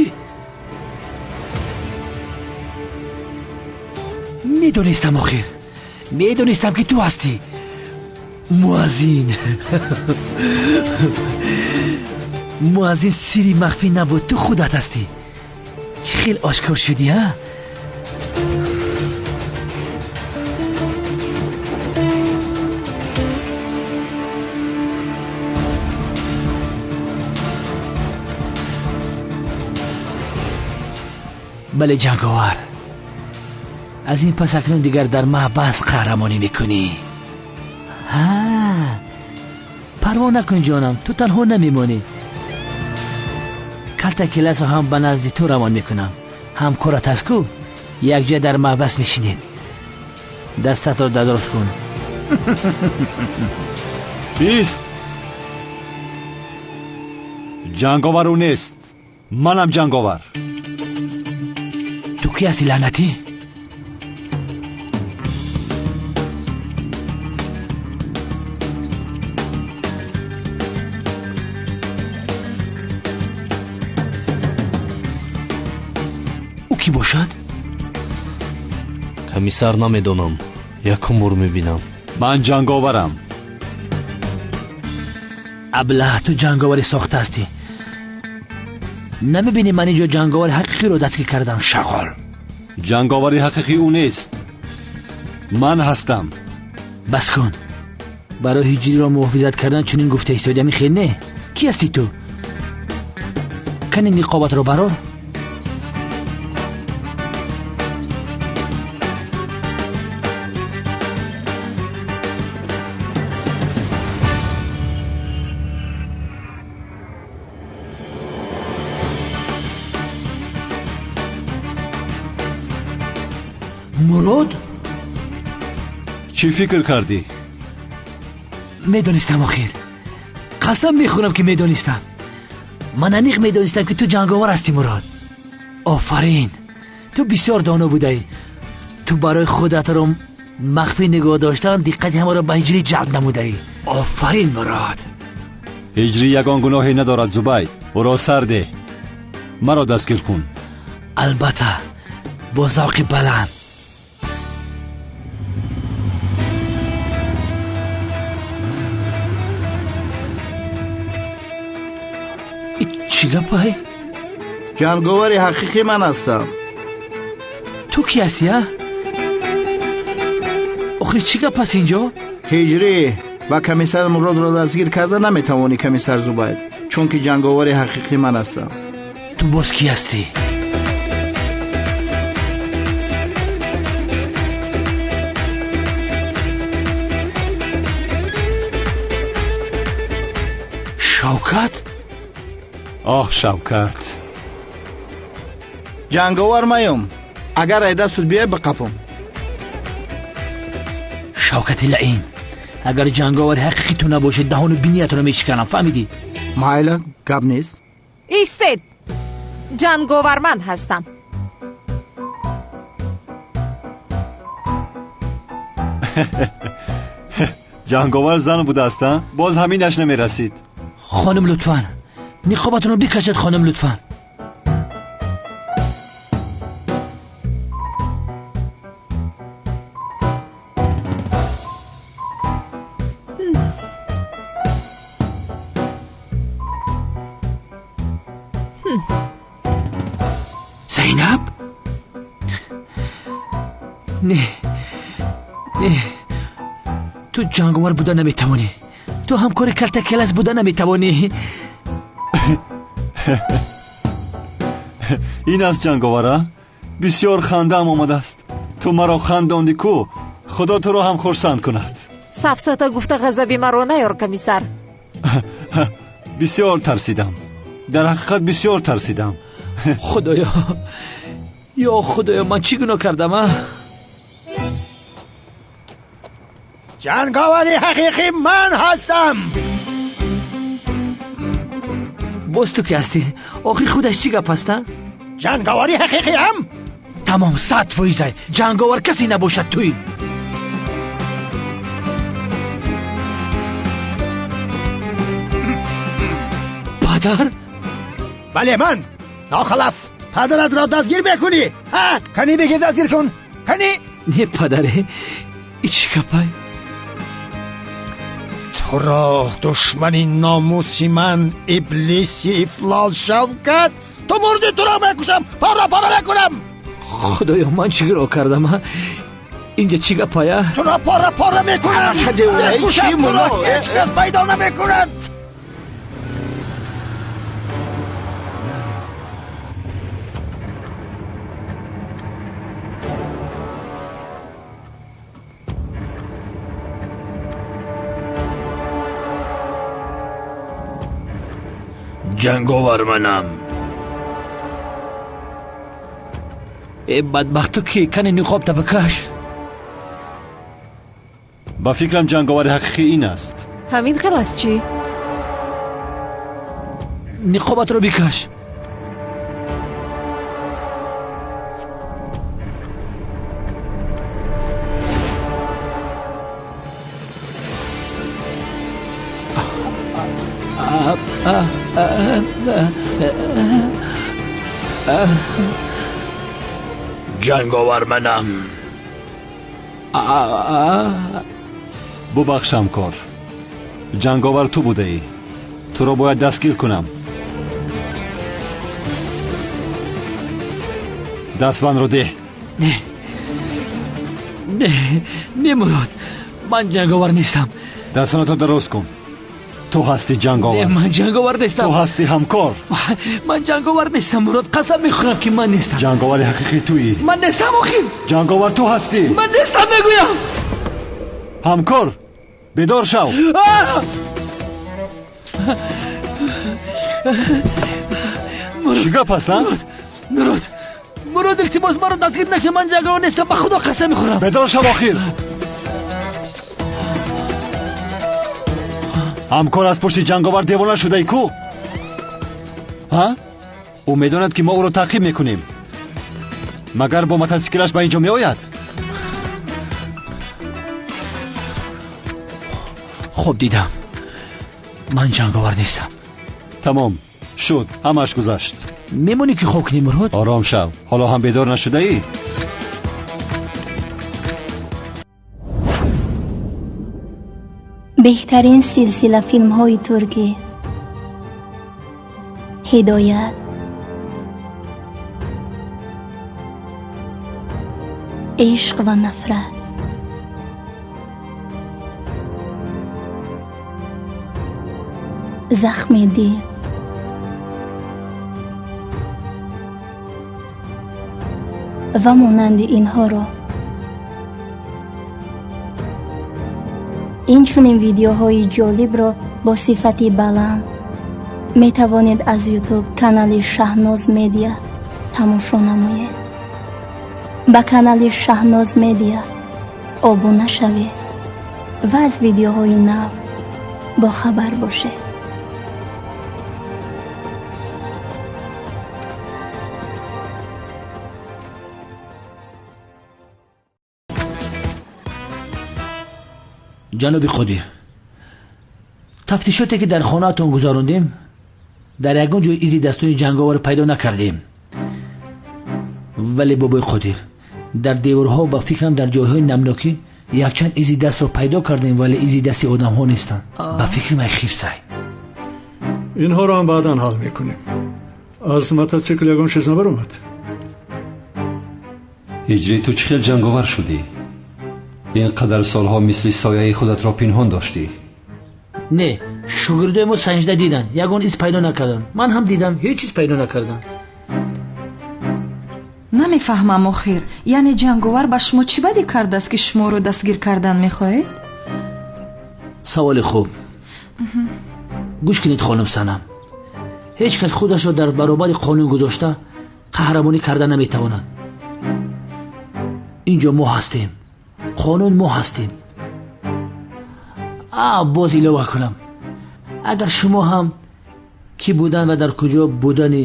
H: Медонистам, охир медонистам ки ту ҳастӣ. Муаззин. Муаззин, сири махфӣ набуд, ту худат ҳастӣ. Чӣ хел ошкор шудӣ, а? Бале, ҷанговар, аз ин пас акнун дигар дар маҳбас қаҳрамонӣ мекунӣ. Ҳа, парво накун ҷонам, ту танҳо намемонӣ. Калтакеласро ҳам ба назди ту равон мекунам. Ҳамкорат аст ку, якҷоя дар маҳбас мешинед. Дастатро дадроз кун.
A: Бист! Ҷанговар ӯ нест, манам ҷанговар.
H: Ту кӣ ҳастӣ, лаънатӣ? Ӯ кӣ бошад?
F: Комиссар, намедонам, якум бор мебинам.
A: Ман ҷанговарам.
H: Аблаҳ, ту ҷанговари сохта ҳастӣ. Намебинӣ ман инҷо ҷанговари ҳақиқиро дастгир кардам, шағол.
A: Ҷанговари ҳақиқӣ ӯ нест, ман ҳастам.
H: Бас кун. Барои ҳиҷриро муҳофизат кардан чунин гуфта истоди, ами хел не? Кӣ ҳастӣ ту? Кани ниқобатро барор. Мурод?
A: Чӣ фикр кардӣ?
H: Медонистам охир. Қасам мехӯрам ки медонистам. Ман аниқ медонистам ки ту ҷанговар ҳастӣ Мурод. Офарин. Ту бисёр доно будаӣ. Ту барои худатро махфӣ нигоҳ доштан диққати ҳамаро ба Ҳиҷрӣ ҷалб намудаӣ. Офарин Мурод.
A: Ҳиҷрӣ ягон гуноҳе надорад Зубайд. Ӯро сар деҳ. Маро дастгир кун.
H: Албатта, бо завқи баланд. Чӣ гапай?
J: Ҷанговари ҳақиқӣ ман ҳастам.
H: Ту кӣ ҳастӣ, а? Охир чӣ гап аст инҷо?
J: Ҳиҷрӣ ва комиссар Муродро дастгир карда наметавонӣ комиссар Зубайд, чунки ҷанговари ҳақиқӣ ман ҳастам.
H: Ту боз кӣ ҳастӣ? Шавкат?
A: Оҳ Шавкат.
J: Ҷанговар маём. Агар ай дастут биёй биқапам.
H: Шавкати лаин, агар ҷанговари ҳақиқӣ ту набошӣ, даҳону биниятро мешиканам, фаҳмидӣ?
J: Майла, гап нест.
N: Истед, ҷанговар ман ҳастам.
A: Ҷанговар зан будааст, а? Боз ҳаминаш намерасид.
H: Хоним лутфан, ниқобатонро бикашед, хоним лутфан. Зайнаб? Не, не, ту ҷанговар буда наметавонӣ. Ту ҳамкори калтакелас буда наметавонӣ.
A: Ин аст ҷанговар, а? Бисёр хандаам омадааст. Ту маро хандондӣ ку, Худо туро ҳам хурсанд кунад.
N: Сафсата гуфта ғазаби маро наёр, комиссар.
A: Бисёр тарсидам. Дар ҳақиқат бисёр тарсидам.
H: Худоё, ё Худоё, ман чӣ гуноҳ кардам, а?
M: Ҷанговари ҳақиқӣ ман ҳастам.
H: Боз ту ки ҳастӣ? Охир худаш чӣ гап аст, а?
M: Ҷанговари ҳақиқиам?
H: Тамом, 100%. Ҷанговар касе набошад, туӣ. Падар?
M: Бале, ман. Нохалаф, падаратро дастгир мекунӣ? Ҳа, кани бигир, дастгир кун. Кани?
H: Не, падаре, и чӣ гапай?
M: Туро душмани номуси ман, иблиси ифлос Шавкат, ту мурдӣ, туро мекушам, пора пора мекунам. Худоё,
H: ман чӣ гуноҳ кардам, а? Инҷа чӣ гапая?
M: Туро пора пора мекунам. Мекушам туро, ҳеҷ кас пайдо намекунад.
H: Ҷанговар манам. Э бадбахт, ту ки? Кани ниқобта бикаш.
A: Ба фикрам ҷанговари ҳақиқӣ ин аст.
N: Ҳамин хел аст чӣ?
H: Ниқобатро бикаш.
M: Ҷанговар манам.
A: Бубахш ҳамкор, ҷанговар ту будаӣ. Туро бояд дастгир кунам. Дастбандро деҳ.
H: Не, не, не Мурод, ман ҷанговар нестам.
A: Дастонатро дароз кун. Ту ҳастӣ ҷанговар.
H: Ман ҷанговар нестам.
A: Ту ҳастӣ ҳамкор.
H: Ман ҷанговар нестам Мурод, қасам мехӯрам ки ман нестам.
A: Ҷанговари ҳақиқӣ туӣ.
H: Ман нестам охир.
A: Ҷанговар ту ҳастӣ.
H: Ман нестам мегӯям.
A: Ҳамкор, бедор шав. Чӣ гап аст, а?
H: Мурод, Мурод, илтимос, маро дастгир накун, ман ҷанговар нестам, ба Худо қасам мехӯрам.
A: Бедор шав охир. Ҳамкор аз пушти ҷанговар девона шудаи ку? Ҳа? Ӯ медонад, ки мо ӯро таъқиб мекунем. Магар бо мотосиклаш ба инҷо меояд?
H: Хоб дидам. Ман ҷанговар нестам.
A: Тамом шуд, ҳамаш гузашт.
H: Мемонӣ ки хоб кунӣ, Мурод?
A: Ором шав, ҳоло ҳам бедор нашудаӣ?
P: Беҳтарин силсила филмҳои туркӣ. Ҳидоят, ишқ ва нафрат, захми дил, ва монанди инҳоро. Инчунин видеоҳои ҷолибро бо сифати баланд метавонед аз Ютуб канали Шаҳноз Медиа тамошо намоед. Ба канали Шаҳноз Медиа обуна шавед ва аз видеоҳои нав бохабар бошед.
H: Ҷаноби Қодир, тафтишоте ки дар хонаатон гузарондем, дар ягон ҷой изи дастони ҷанговарро пайдо накардем. Вале бобои Қодир, дар деворҳо ба фикрам дар ҷойҳои намнокӣ якчанд изи дастро пайдо кардем, вале изи дасти одамҳо нестанд. Ба фикри ман хирсай.
B: Инҳоро ҳам баъдан ҳал мекунем. Аз мотосикл ягон чиз набаромад?
A: Ҳиҷрӣ, ту чӣ хел ҷанговар шудӣ? Ин қадар солҳо мисли сояи худатро пинҳон доштӣ.
H: Не, шогирдои мо санҷида диданд, ягон из пайдо накарданд. Ман ҳам дидам, ҳеҷ чиз пайдо накардам.
G: Намефаҳмам охир, яъне ҷанговар ба шумо чӣ бадӣ кардааст, ки шуморо дастгир кардан мехоҳед?
H: Саволи хуб. Гӯш кунед, хонум Санам, ҳеҷ кас худашро дар баробари қонун гузошта қаҳрамонӣ карда наметавонад. Инҷо мо ҳастем, қонун мо ҳастем. Боз илова кунам, агар шумо ҳам кӣ будан ва дар куҷо будани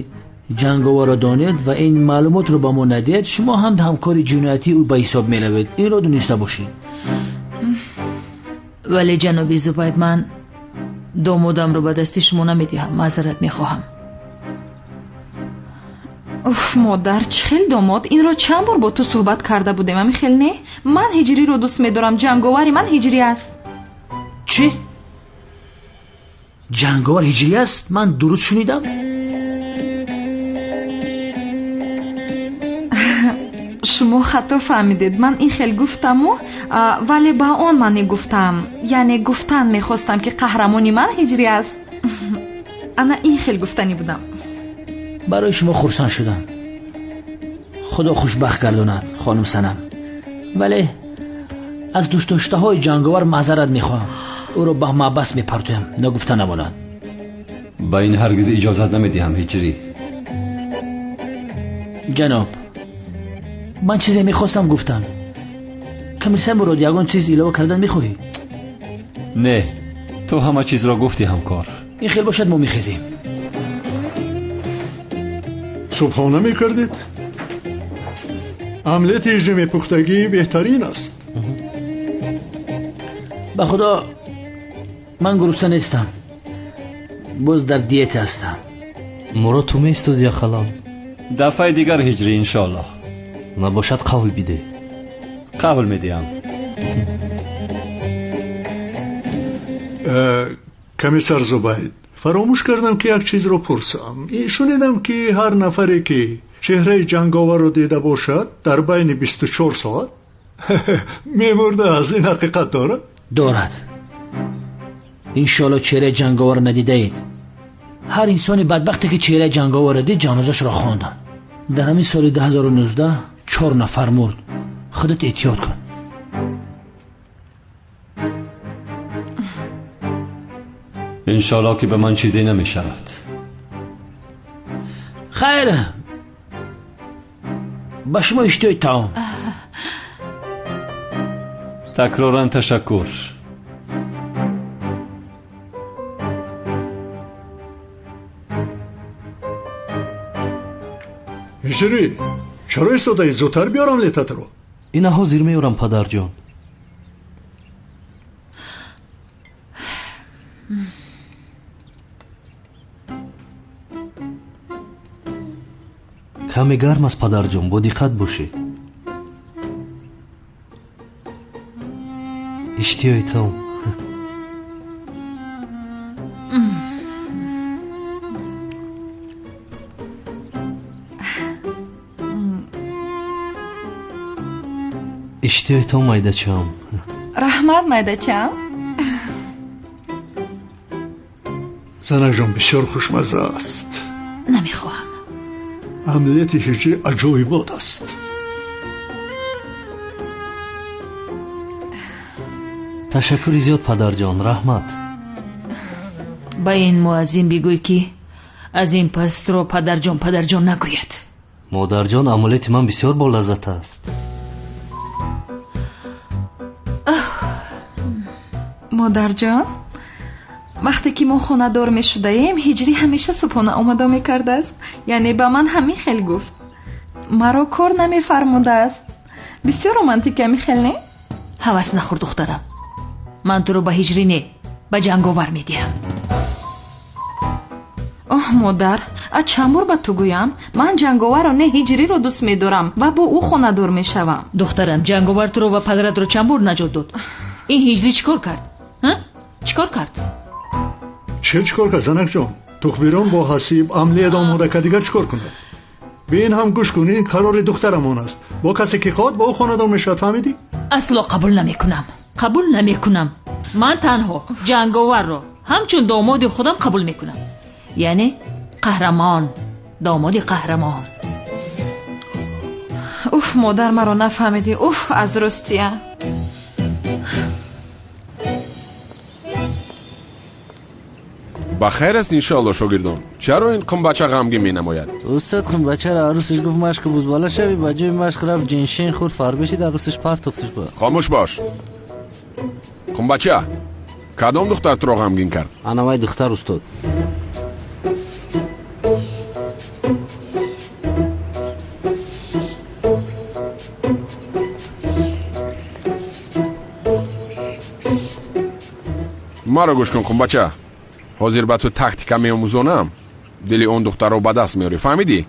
H: ҷанговарро донед ва ин маълумотро ба мо надиҳед, шумо ҳам ҳамкори ҷиноятии ӯ ба ҳисоб меравед. Инро дониста бошед.
I: Вале ҷаноби Зубайд, ман домодамро ба дасти шумо намедиҳам, маъзарат мехоҳам.
G: Уф, модар, чӣ хел домод? Инро чанд бор бо ту суҳбат карда будем, ами хел не? Ман ҳиҷриро дӯст медорам, ҷанговари ман ҳиҷрӣ аст.
H: Чӣ? Ҷанговар ҳиҷрӣ аст? Ман дуруст шунидам?
G: Шумо хато фаҳмидед. Ман ин хел гуфтаму, вале ба он маъне гуфтам. Яъне гуфтан мехостам, ки қаҳрамони ман ҳиҷрӣ аст. Ана ин хел гуфтанӣ будам.
H: Барои шумо хурсанд шудам. Худо хушбахт гардонад, хонум Санам. Вале аз дӯстдоштаҳои ҷанговар маъзарат мехоҳам. Ӯро ба маҳбас мепартоям, нагуфта намонад.
A: Ба ин ҳаргиз иҷозат намедиҳам, ҳиҷрӣ.
H: Ҷаноб, ман чизе мехостам гуфтам. Комиссар Мурод, ягон чиз илова кардан мехоҳӣ?
A: Не, ту ҳама чизро гуфтӣ, ҳамкор.
H: Ин хел бошад, мо мехезем.
B: Субҳона мекардед? Омлети ҳиҷрӣ мепухтагӣ беҳтарин аст.
H: Ба Худо, ман гурусна нестам, боз дар диета ҳастам.
F: Мурод, ту меистоди яхалам?
A: Дафъаи дигар, ҳиҷрӣ, иншоаллоҳ.
F: Набошад, қавл бидеҳ.
A: Қавл медиҳам.
B: Комиссар Зубайд, фаромӯш кардам, ки як чизро пурсам. Шунидам, ки ҳар нафаре ки чеҳраи ҷанговарро дида бошад, дар байни 24 соат мемурдааст. Ин ҳақиқат дорад?
H: Дорад. Иншоалло чеҳраи ҷанговарро надидаед. Ҳар инсони бадбахте ки чеҳраи ҷанговарро дид, ҷанозашро хонданд. Дар ҳамин соли 2019 4 нафар мурд. Худат эҳтиёт кун.
A: Иншоалло ки ба ман чизе намешавад.
H: Хайр, Ба шумо иштиҳои таом.
A: Такроран ташаккур.
B: Ҳиҷрӣ, чаро истодаӣ? Зудтар биёр омлетатро.
F: Ина ҳозир меорам, падарҷон. Каме гарм аст, падарҷон, бо диққат бошед. Иштиҳои таом. Иштиҳои таом, майдачаам.
G: Раҳмат, майдачаам.
B: Занакҷон, бисёр хушмазза аст.
I: Намехоҳам.
B: Омлети ҳиҷрӣ аҷоибот аст.
F: Ташаккури зиёд, падарҷон, раҳмат.
I: Ба ин муаззин бигӯй, ки аз ин пас туро падарҷон падарҷон нагӯяд.
F: Модарҷон, омлети ман бисёр болаззат аст.
G: Модарҷон, вақте ки мо хонадор мешудаем, ҳиҷрӣ ҳамеша субҳона омода мекардааст. Яъне ба ман ҳамин хел гуфт. Маро кор намефармудааст. Бисёр романтик ҳамин хел, не?
I: Ҳавас нахӯр, духтарам. Ман туро ба ҳиҷрӣ не, ба ҷанговар медиҳам.
G: Оҳ, модар, аз чанд бор ба ту гӯям? Ман ҷанговарро не, ҳиҷриро дӯст медорам ва бо ӯ хонадор мешавам.
I: Духтарам, ҷанговар туро ва падаратро чанд бор наҷот дод. Ин ҳиҷрӣ чӣ кор кард? Чӣ кор кард?
B: Чӣ чӣ кор кард, занакҷон? Тухбирон бо ҳасиб омлет омода кард, дигар чӣ кор кунад? Ба ин ҳам гӯш кун, ин қарори духтарамон аст. Бо касе ки хоҳад, бо ӯ хонадор мешавад, фаҳмидӣ?
I: Асло қабул намекунам. Қабул намекунам. Ман танҳо ҷанговарро ҳамчун домоди худам қабул мекунам. Яъне қаҳрамон, домоди қаҳрамон.
G: Уф, модар, маро нафаҳмидӣ. Уф, аз ростия.
K: Ба хайр аст, иншоалло, шогирдон. Чаро ин қумбача ғамгин менамояд?
Q: Устод, қумбачаро арӯсаш гуфт машқи бузбала шавӣ, ба ҷои машқ рафт ҷиншин хӯрд, фарбешид, арӯсаш партофтиш ба.
K: Хомӯш бош. Қумбача, кадом духтар туро ғамгин кард?
Q: Ана вай духтар, устод.
K: Маро гӯш кун, қумбача. Ҳозир ба ту тактика меомӯзонам. Дили он духтарро ба даст меорӣ, фаҳмидӣ?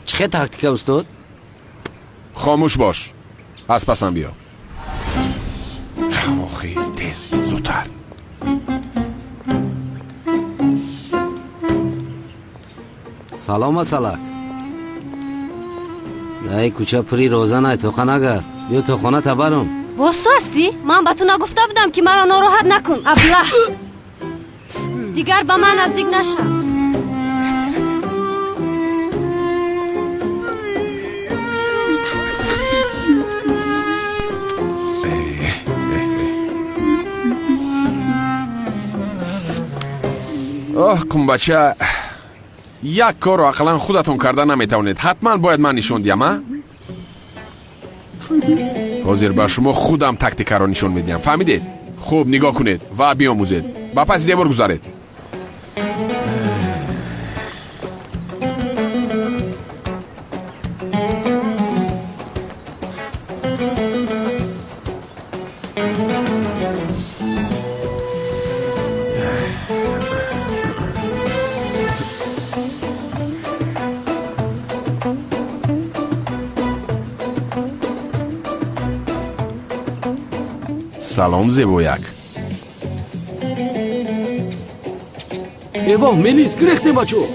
Q: Чӣ хел тактика, устод?
K: Хомӯш бош. Аз пасам биё. Охир, тез, зудтар.
Q: Салом, асалак. Дай кӯча пури розанай, тоқа нагард. Биё то хона табарум.
L: Боз ту ҳастӣ? Ман ба ту нагуфта будам, ки маро нороҳат накун, аблаҳ. Дигар ба ман наздик нашав.
K: Оҳ, қумбача, як корро ақаллан худатон карда наметавонед. Ҳатман бояд ман нишон диҳам, а? Ҳозир ба шумо худам тактикаро нишон медиҳам, фаҳмидед? Хуб нигоҳ кунед ва биомӯзед. Ба паси девор гузаред. Салом, зебояк.
E: Эво, мелис, гирехтем, бачо.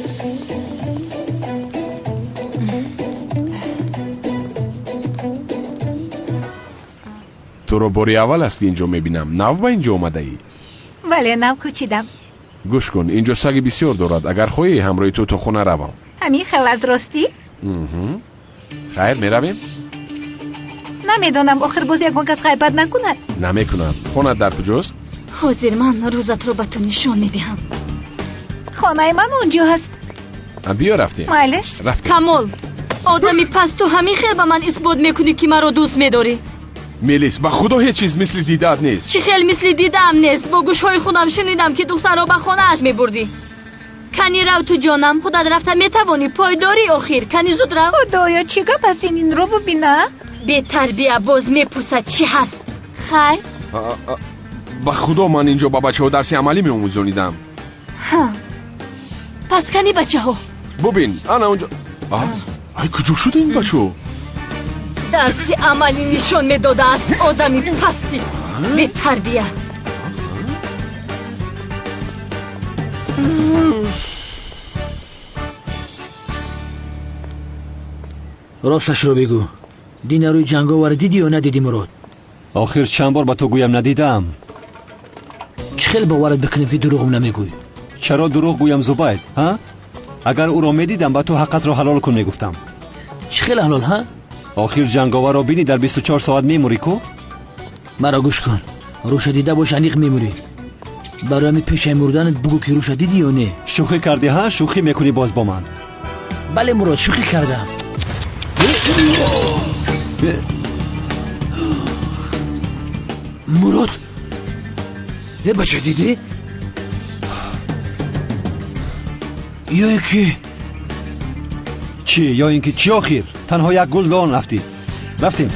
K: Туро бори аввал аст инҷо мебинам. Нав ба инҷо омадаӣ?
N: Бале, нав кӯчидам.
K: Гӯш кун, инҷо саги бисёр дорад. Агар хоҳӣ, ҳамроҳи ту то хона равам.
N: Ҳамин хел аз ростӣ?
K: Хайр, меравем?
N: Намедонам, охир боз ягон кас ғайбат накунад.
K: Намекунад. Хона дар куҷост?
L: Ҳозир ман рӯзатро ба ту нишон медиҳам.
N: Хонаи ман онҷо ҳаст.
K: Биё, рафтем.
N: Майлаш.
K: Рафтем.
L: Камол,
I: Одами пас ту ҳамин хел ба ман исбот мекунӣ ки маро дӯст медорӣ.
K: Мелис, ба худо ҳеҷ чиз мисли дидаат нест.
I: Чӣ хел мисли дидаам нест? Бо гӯшҳои худам шунидам ки духтарро ба хонааш мебурдӣ. Кани рав ту ҷонам, худат рафта метавонӣ, пойдорӣ охир. Кани зуд рав.
N: Худоё, чӣ гап аст ин? Инро бубина.
I: Бетарбия боз мепурсад чӣ ҳаст. Хайр,
K: ба худо ман инҷо ба бачаҳо дарси амалӣ меомӯзонидам.
I: Пас кани бачаҳо.
K: Бубин, ана онҷо. Ай, куҷо шуда ин бачаҳо?
I: Дарси амалӣ нишон медодааст одами пасти бетарбия.
H: Росташро бигӯ, дина рӯи ҷанговар дидӣ ё надидӣ, Мурод?
A: Охир чанд бор ба ту гӯям, надидаам.
H: Чӣ хел боварат бикунем ки дурӯғ намегӯӣ?
A: Чаро дурӯғ гӯям, Зубайд? Ҳа, агар ӯро медидам, ба ту ҳаққатро ҳалол кун мегуфтам.
H: Чӣ хел ҳалол, ҳа?
A: Охир ҷанговарро бинӣ дар 24 соат мемурӣ ку?
H: Маро гӯш кун, рӯша дида бош, аниқ мемурӣ. Барои ҳамин пешаи мурданат бугӯ ки рӯша дидӣ ё не.
A: Шӯхӣ кардӣ, ҳа? Шӯхӣ мекунӣ боз бо ман?
H: Бале, Мурод, шӯхӣ кардам. Мурод, е бача, дидӣ ё ин ки
A: чӣ? Ё ин ки чӣ? Охир танҳо як гулдон афтид. Рафтем.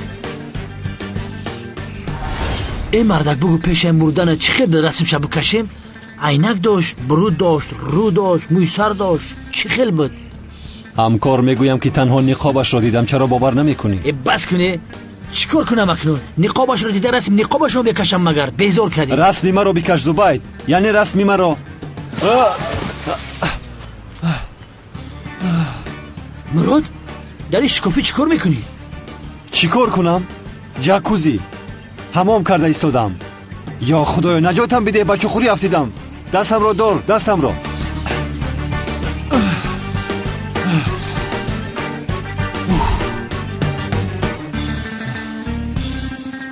H: Э мардак, бугӯ пешаи мурданат чӣ хел расмша бикашем? Айнак дошт, буруд дошт, рӯ дошт, мӯи сар дошт, чӣ хел буд?
A: Ҳамкор, мегӯям ки танҳо ниқобашро дидам, чаро бовар намекунӣ?
H: Э бас кунӣ, чӣ кор кунам акнун? Ниқобашро дида расм ниқобашро бикашам магар? Безор кардӣ.
A: Расми маро бикаш, Зубайд, яъне расми маро.
H: Мурод, дар ин шикофӣ чӣ кор мекунӣ?
A: Чӣ кор кунам? Ҷакузи ҳамом карда истодам. Ё худоё, наҷотам бидеҳ, ба чуқурӣ афтидам. Дастамро дор, дастамро.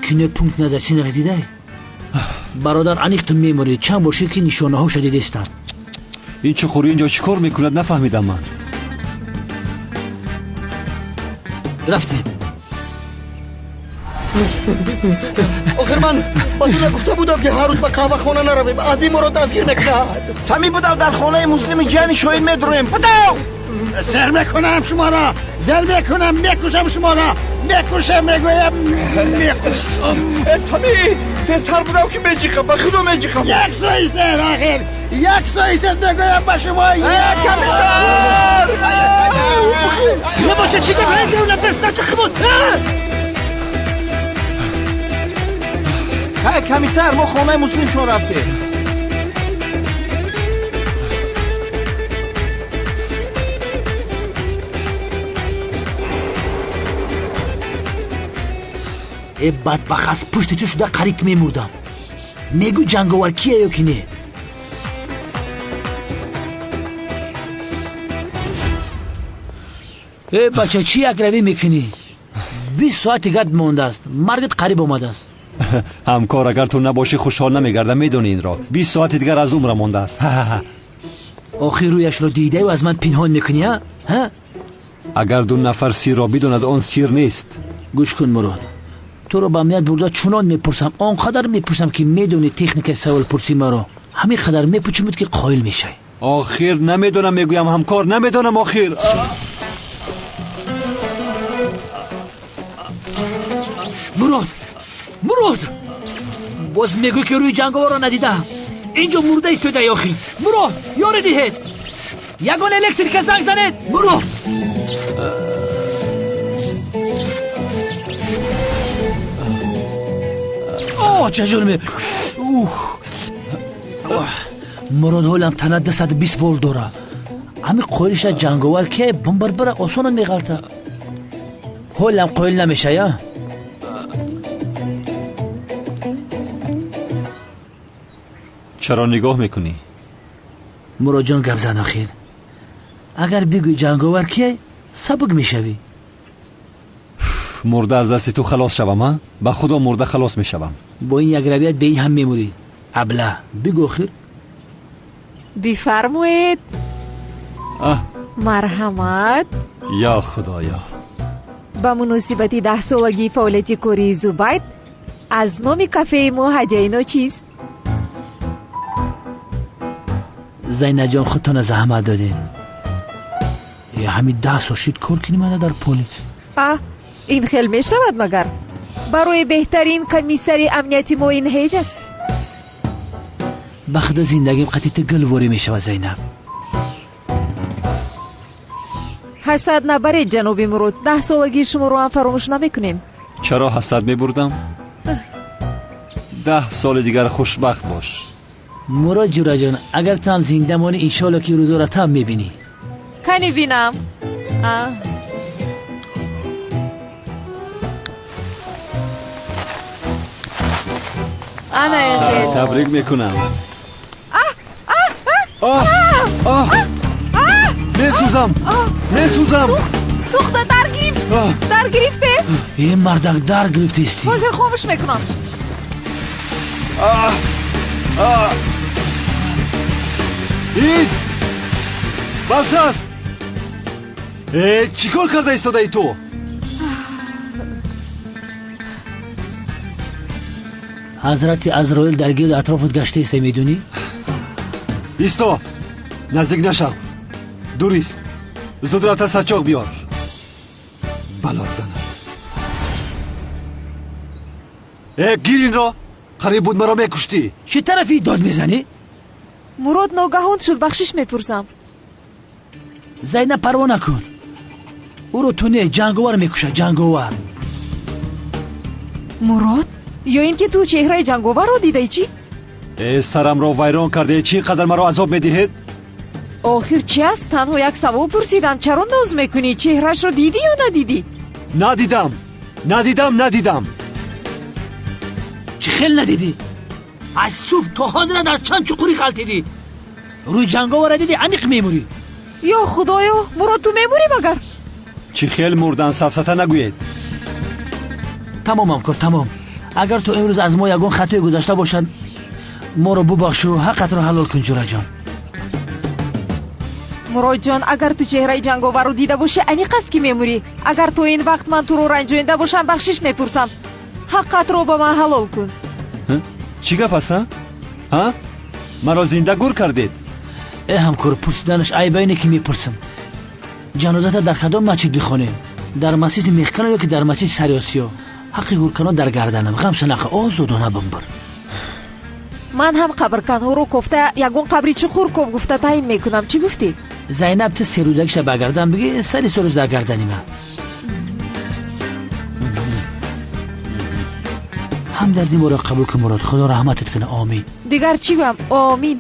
H: Кино пункт назарсинро дидай? Бародар, аниқ ту мемурӣ. Чанд бошед ки нишонаҳоша дидистам.
A: Ин чуқурӣ инҷо чӣ кор мекунад, нафаҳмидам ман.
H: Рафтем.
M: Охир ман ба ту нагуфта будам ки ҳар рӯз ба қаҳвахона наравем, аби моро дастгир мекунад.
J: Сами будав, дар хонаи муслими ҷияни шоҳин медуроем. Будав!
M: Зер мекунам шуморо, зер мекунам, мекушам шуморо, мекушам, мегӯям, мекушам.
E: Сами, тезтар будав ки меҷиқам, ба худо меҷиқам.
M: Як соистед, охир як соистед, мегӯям ба шумо.
E: Комиссар!
H: Набошад, чӣ гап? Нафас
J: Ҳай, комиссар, мо хонаи муслимшон рафтем.
H: Э бадбахт, аз пушти ту шуда қариб мемурдам. Мегӯ ҷанговар кия ё ки не? Э бача, чӣ якравӣ мекунӣ? 20 соати гад мондааст, маргат қариб омадааст.
A: Ҳамкор, агар ту набошӣ хушҳол намегардам, медонӣ инро. 20 соати дигар аз умрам мондааст.
H: Охир рӯяшро дидаю аз ман пинҳон мекунӣ, ҳа?
A: Агар ду нафар сирро бидонад, он сир нест.
H: Гӯш кун, Мурод, туро ба амният бурда чунон мепурсам, он қадар мепурсам ки медонӣ техникаи саволпурсии маро. Ҳамин қадар мепучумуд ки қоил мешавӣ.
A: Охир намедонам, мегӯям ҳамкор, намедонам охир.
H: Мурод, Мурод, боз мегӯй ки рӯи ҷанговарро надидаам. Инҷо мурда истодаи охир. Мурод, ёре диҳед, ягон электрика занг занед. Мурод! О, чажурме. Ух. Мурод, ҳолам тана 220 вол дора. Ҳамин қоилиша ҷанговар ки бомбарбара осона меғалта. Ҳолам қоил намешая?
A: Чаро нигоҳ мекунӣ?
H: Муродҷон, гап зан охир. Агар бигӯй ҷанговар кие, сабук мешавӣ.
A: Мурда аз дасти ту халос шавам, а? Ба худо мурда халос мешавам.
H: Бо ин якравият бе ин ҳам мемурӣ. Абла, бигӯ охир.
G: Бифармоед.
N: Марҳамат.
A: Ё Худоё.
N: Ба муносибати 10-солагии фаъолияти кории Зубайд аз номи кафеи мо ҳадияи ночиз.
H: Зайнаҷон, худтона заҳмат додед. Ҳамин 10 сол шид кор кунӣ мана дар полис.
N: А, ин хел мешавад магар? Барои беҳтарин комиссари амнияти мо ин ҳеҷ аст.
H: Ба худо зиндагим қатъи ту гулворӣ мешавад, Зайнаб.
N: Ҳасад набаред, ҷаноби Мурод. 10-солагии шуморо ҳам фаромӯш намекунем.
A: Чаро ҳасад мебурдам? 10 соли дигар хушбахт бош.
H: Мурод ҷураҷон, агар ту ҳам зинда монӣ, иншоалло ки рӯзоро ту ҳам мебинӣ.
N: Кани бинам. Ана ехел.
A: Табрик мекунам. Месӯзам, месӯзам.
N: Сӯхта дар гирифт, дар гирифте.
H: Э, мардак, дар гирифтаисти.
N: Ҳозир хомӯш мекунам.
A: Ист! Бас аст! Э, чӣ кор карда истодаи ту?
H: Ҳазрати Азроил дар гирду атрофат гаштаиста, медонӣ?
A: Исто! Наздик нашав. Дур ист. Зуд рафта сачоқ биёр. Бало занад. Э, гир инро! Қариб буд маро мекуштӣ.
H: Чӣ тарафи дод мезанӣ?
N: Мурод ногаҳон шуд, бахшиш мепурсам.
H: Зайнаб, парво накун. Ӯро ту не, ҷанговар мекушад, ҷанговар.
N: Мурод, ё ин ки ту чеҳраи ҷанговарро дидаи чӣ?
A: Э, сарамро вайрон карде, чӣ қадар маро азоб медиҳед?
N: Охир чи аст? Танҳо як савол пурсидам. Чаро ноз мекунӣ? Чеҳрашро дидӣ ё надидӣ?
A: Надидам, надидам, надидам.
H: Чӣ хел надидӣ? Аз субҳ то ҳозира дар чанд чуқурӣ ғалтидӣ. Рӯи ҷанговара дидӣ, аниқ мемурӣ.
N: Ё Худоё, Мурод, ту мемурӣ магар?
A: Чӣ хел мурдан, сафсата нагӯед.
H: Тамом, ҳамкор, тамом. Агар ту имрӯз аз мо ягон хатое гузашта бошад, моро бубахшу, ҳаққатро ҳалол кун, ҷураҷон.
N: Муродҷон, агар ту чеҳраи ҷанговарро дида бошӣ, аниқ аст ки мемурӣ. Агар то ин вақт ман туро ранҷонида бошам, бахшиш мепурсам. Ҳаққатро ба ман ҳалол кун.
A: Чӣ гап аст, ҳа? Маро зинда гур кардед?
H: Э, ҳамкор, пурсиданаш айбайне ки мепурсам. Ҷанозата дар кадом масҷид бихонем? Дар масҷиди Мехкано ё ки дар масҷиди Сариосиё? Ҳаққи гурканон дар гарданам. Ғамша нақа, озодона бимбир.
N: Ман ҳам қабрканҳоро кофта ягон қабри чуқур ков гуфта таъин мекунам. Чӣ гуфтӣ?
H: Зайнаб, ту серӯзагиша ба гардан бигӣ, сари сорӯз дар гардани ман. Ҳамдарди моро қабул кун, Мурод. Худо раҳматат кунад. Омин.
N: Дигар чӣ гӯям? Омин.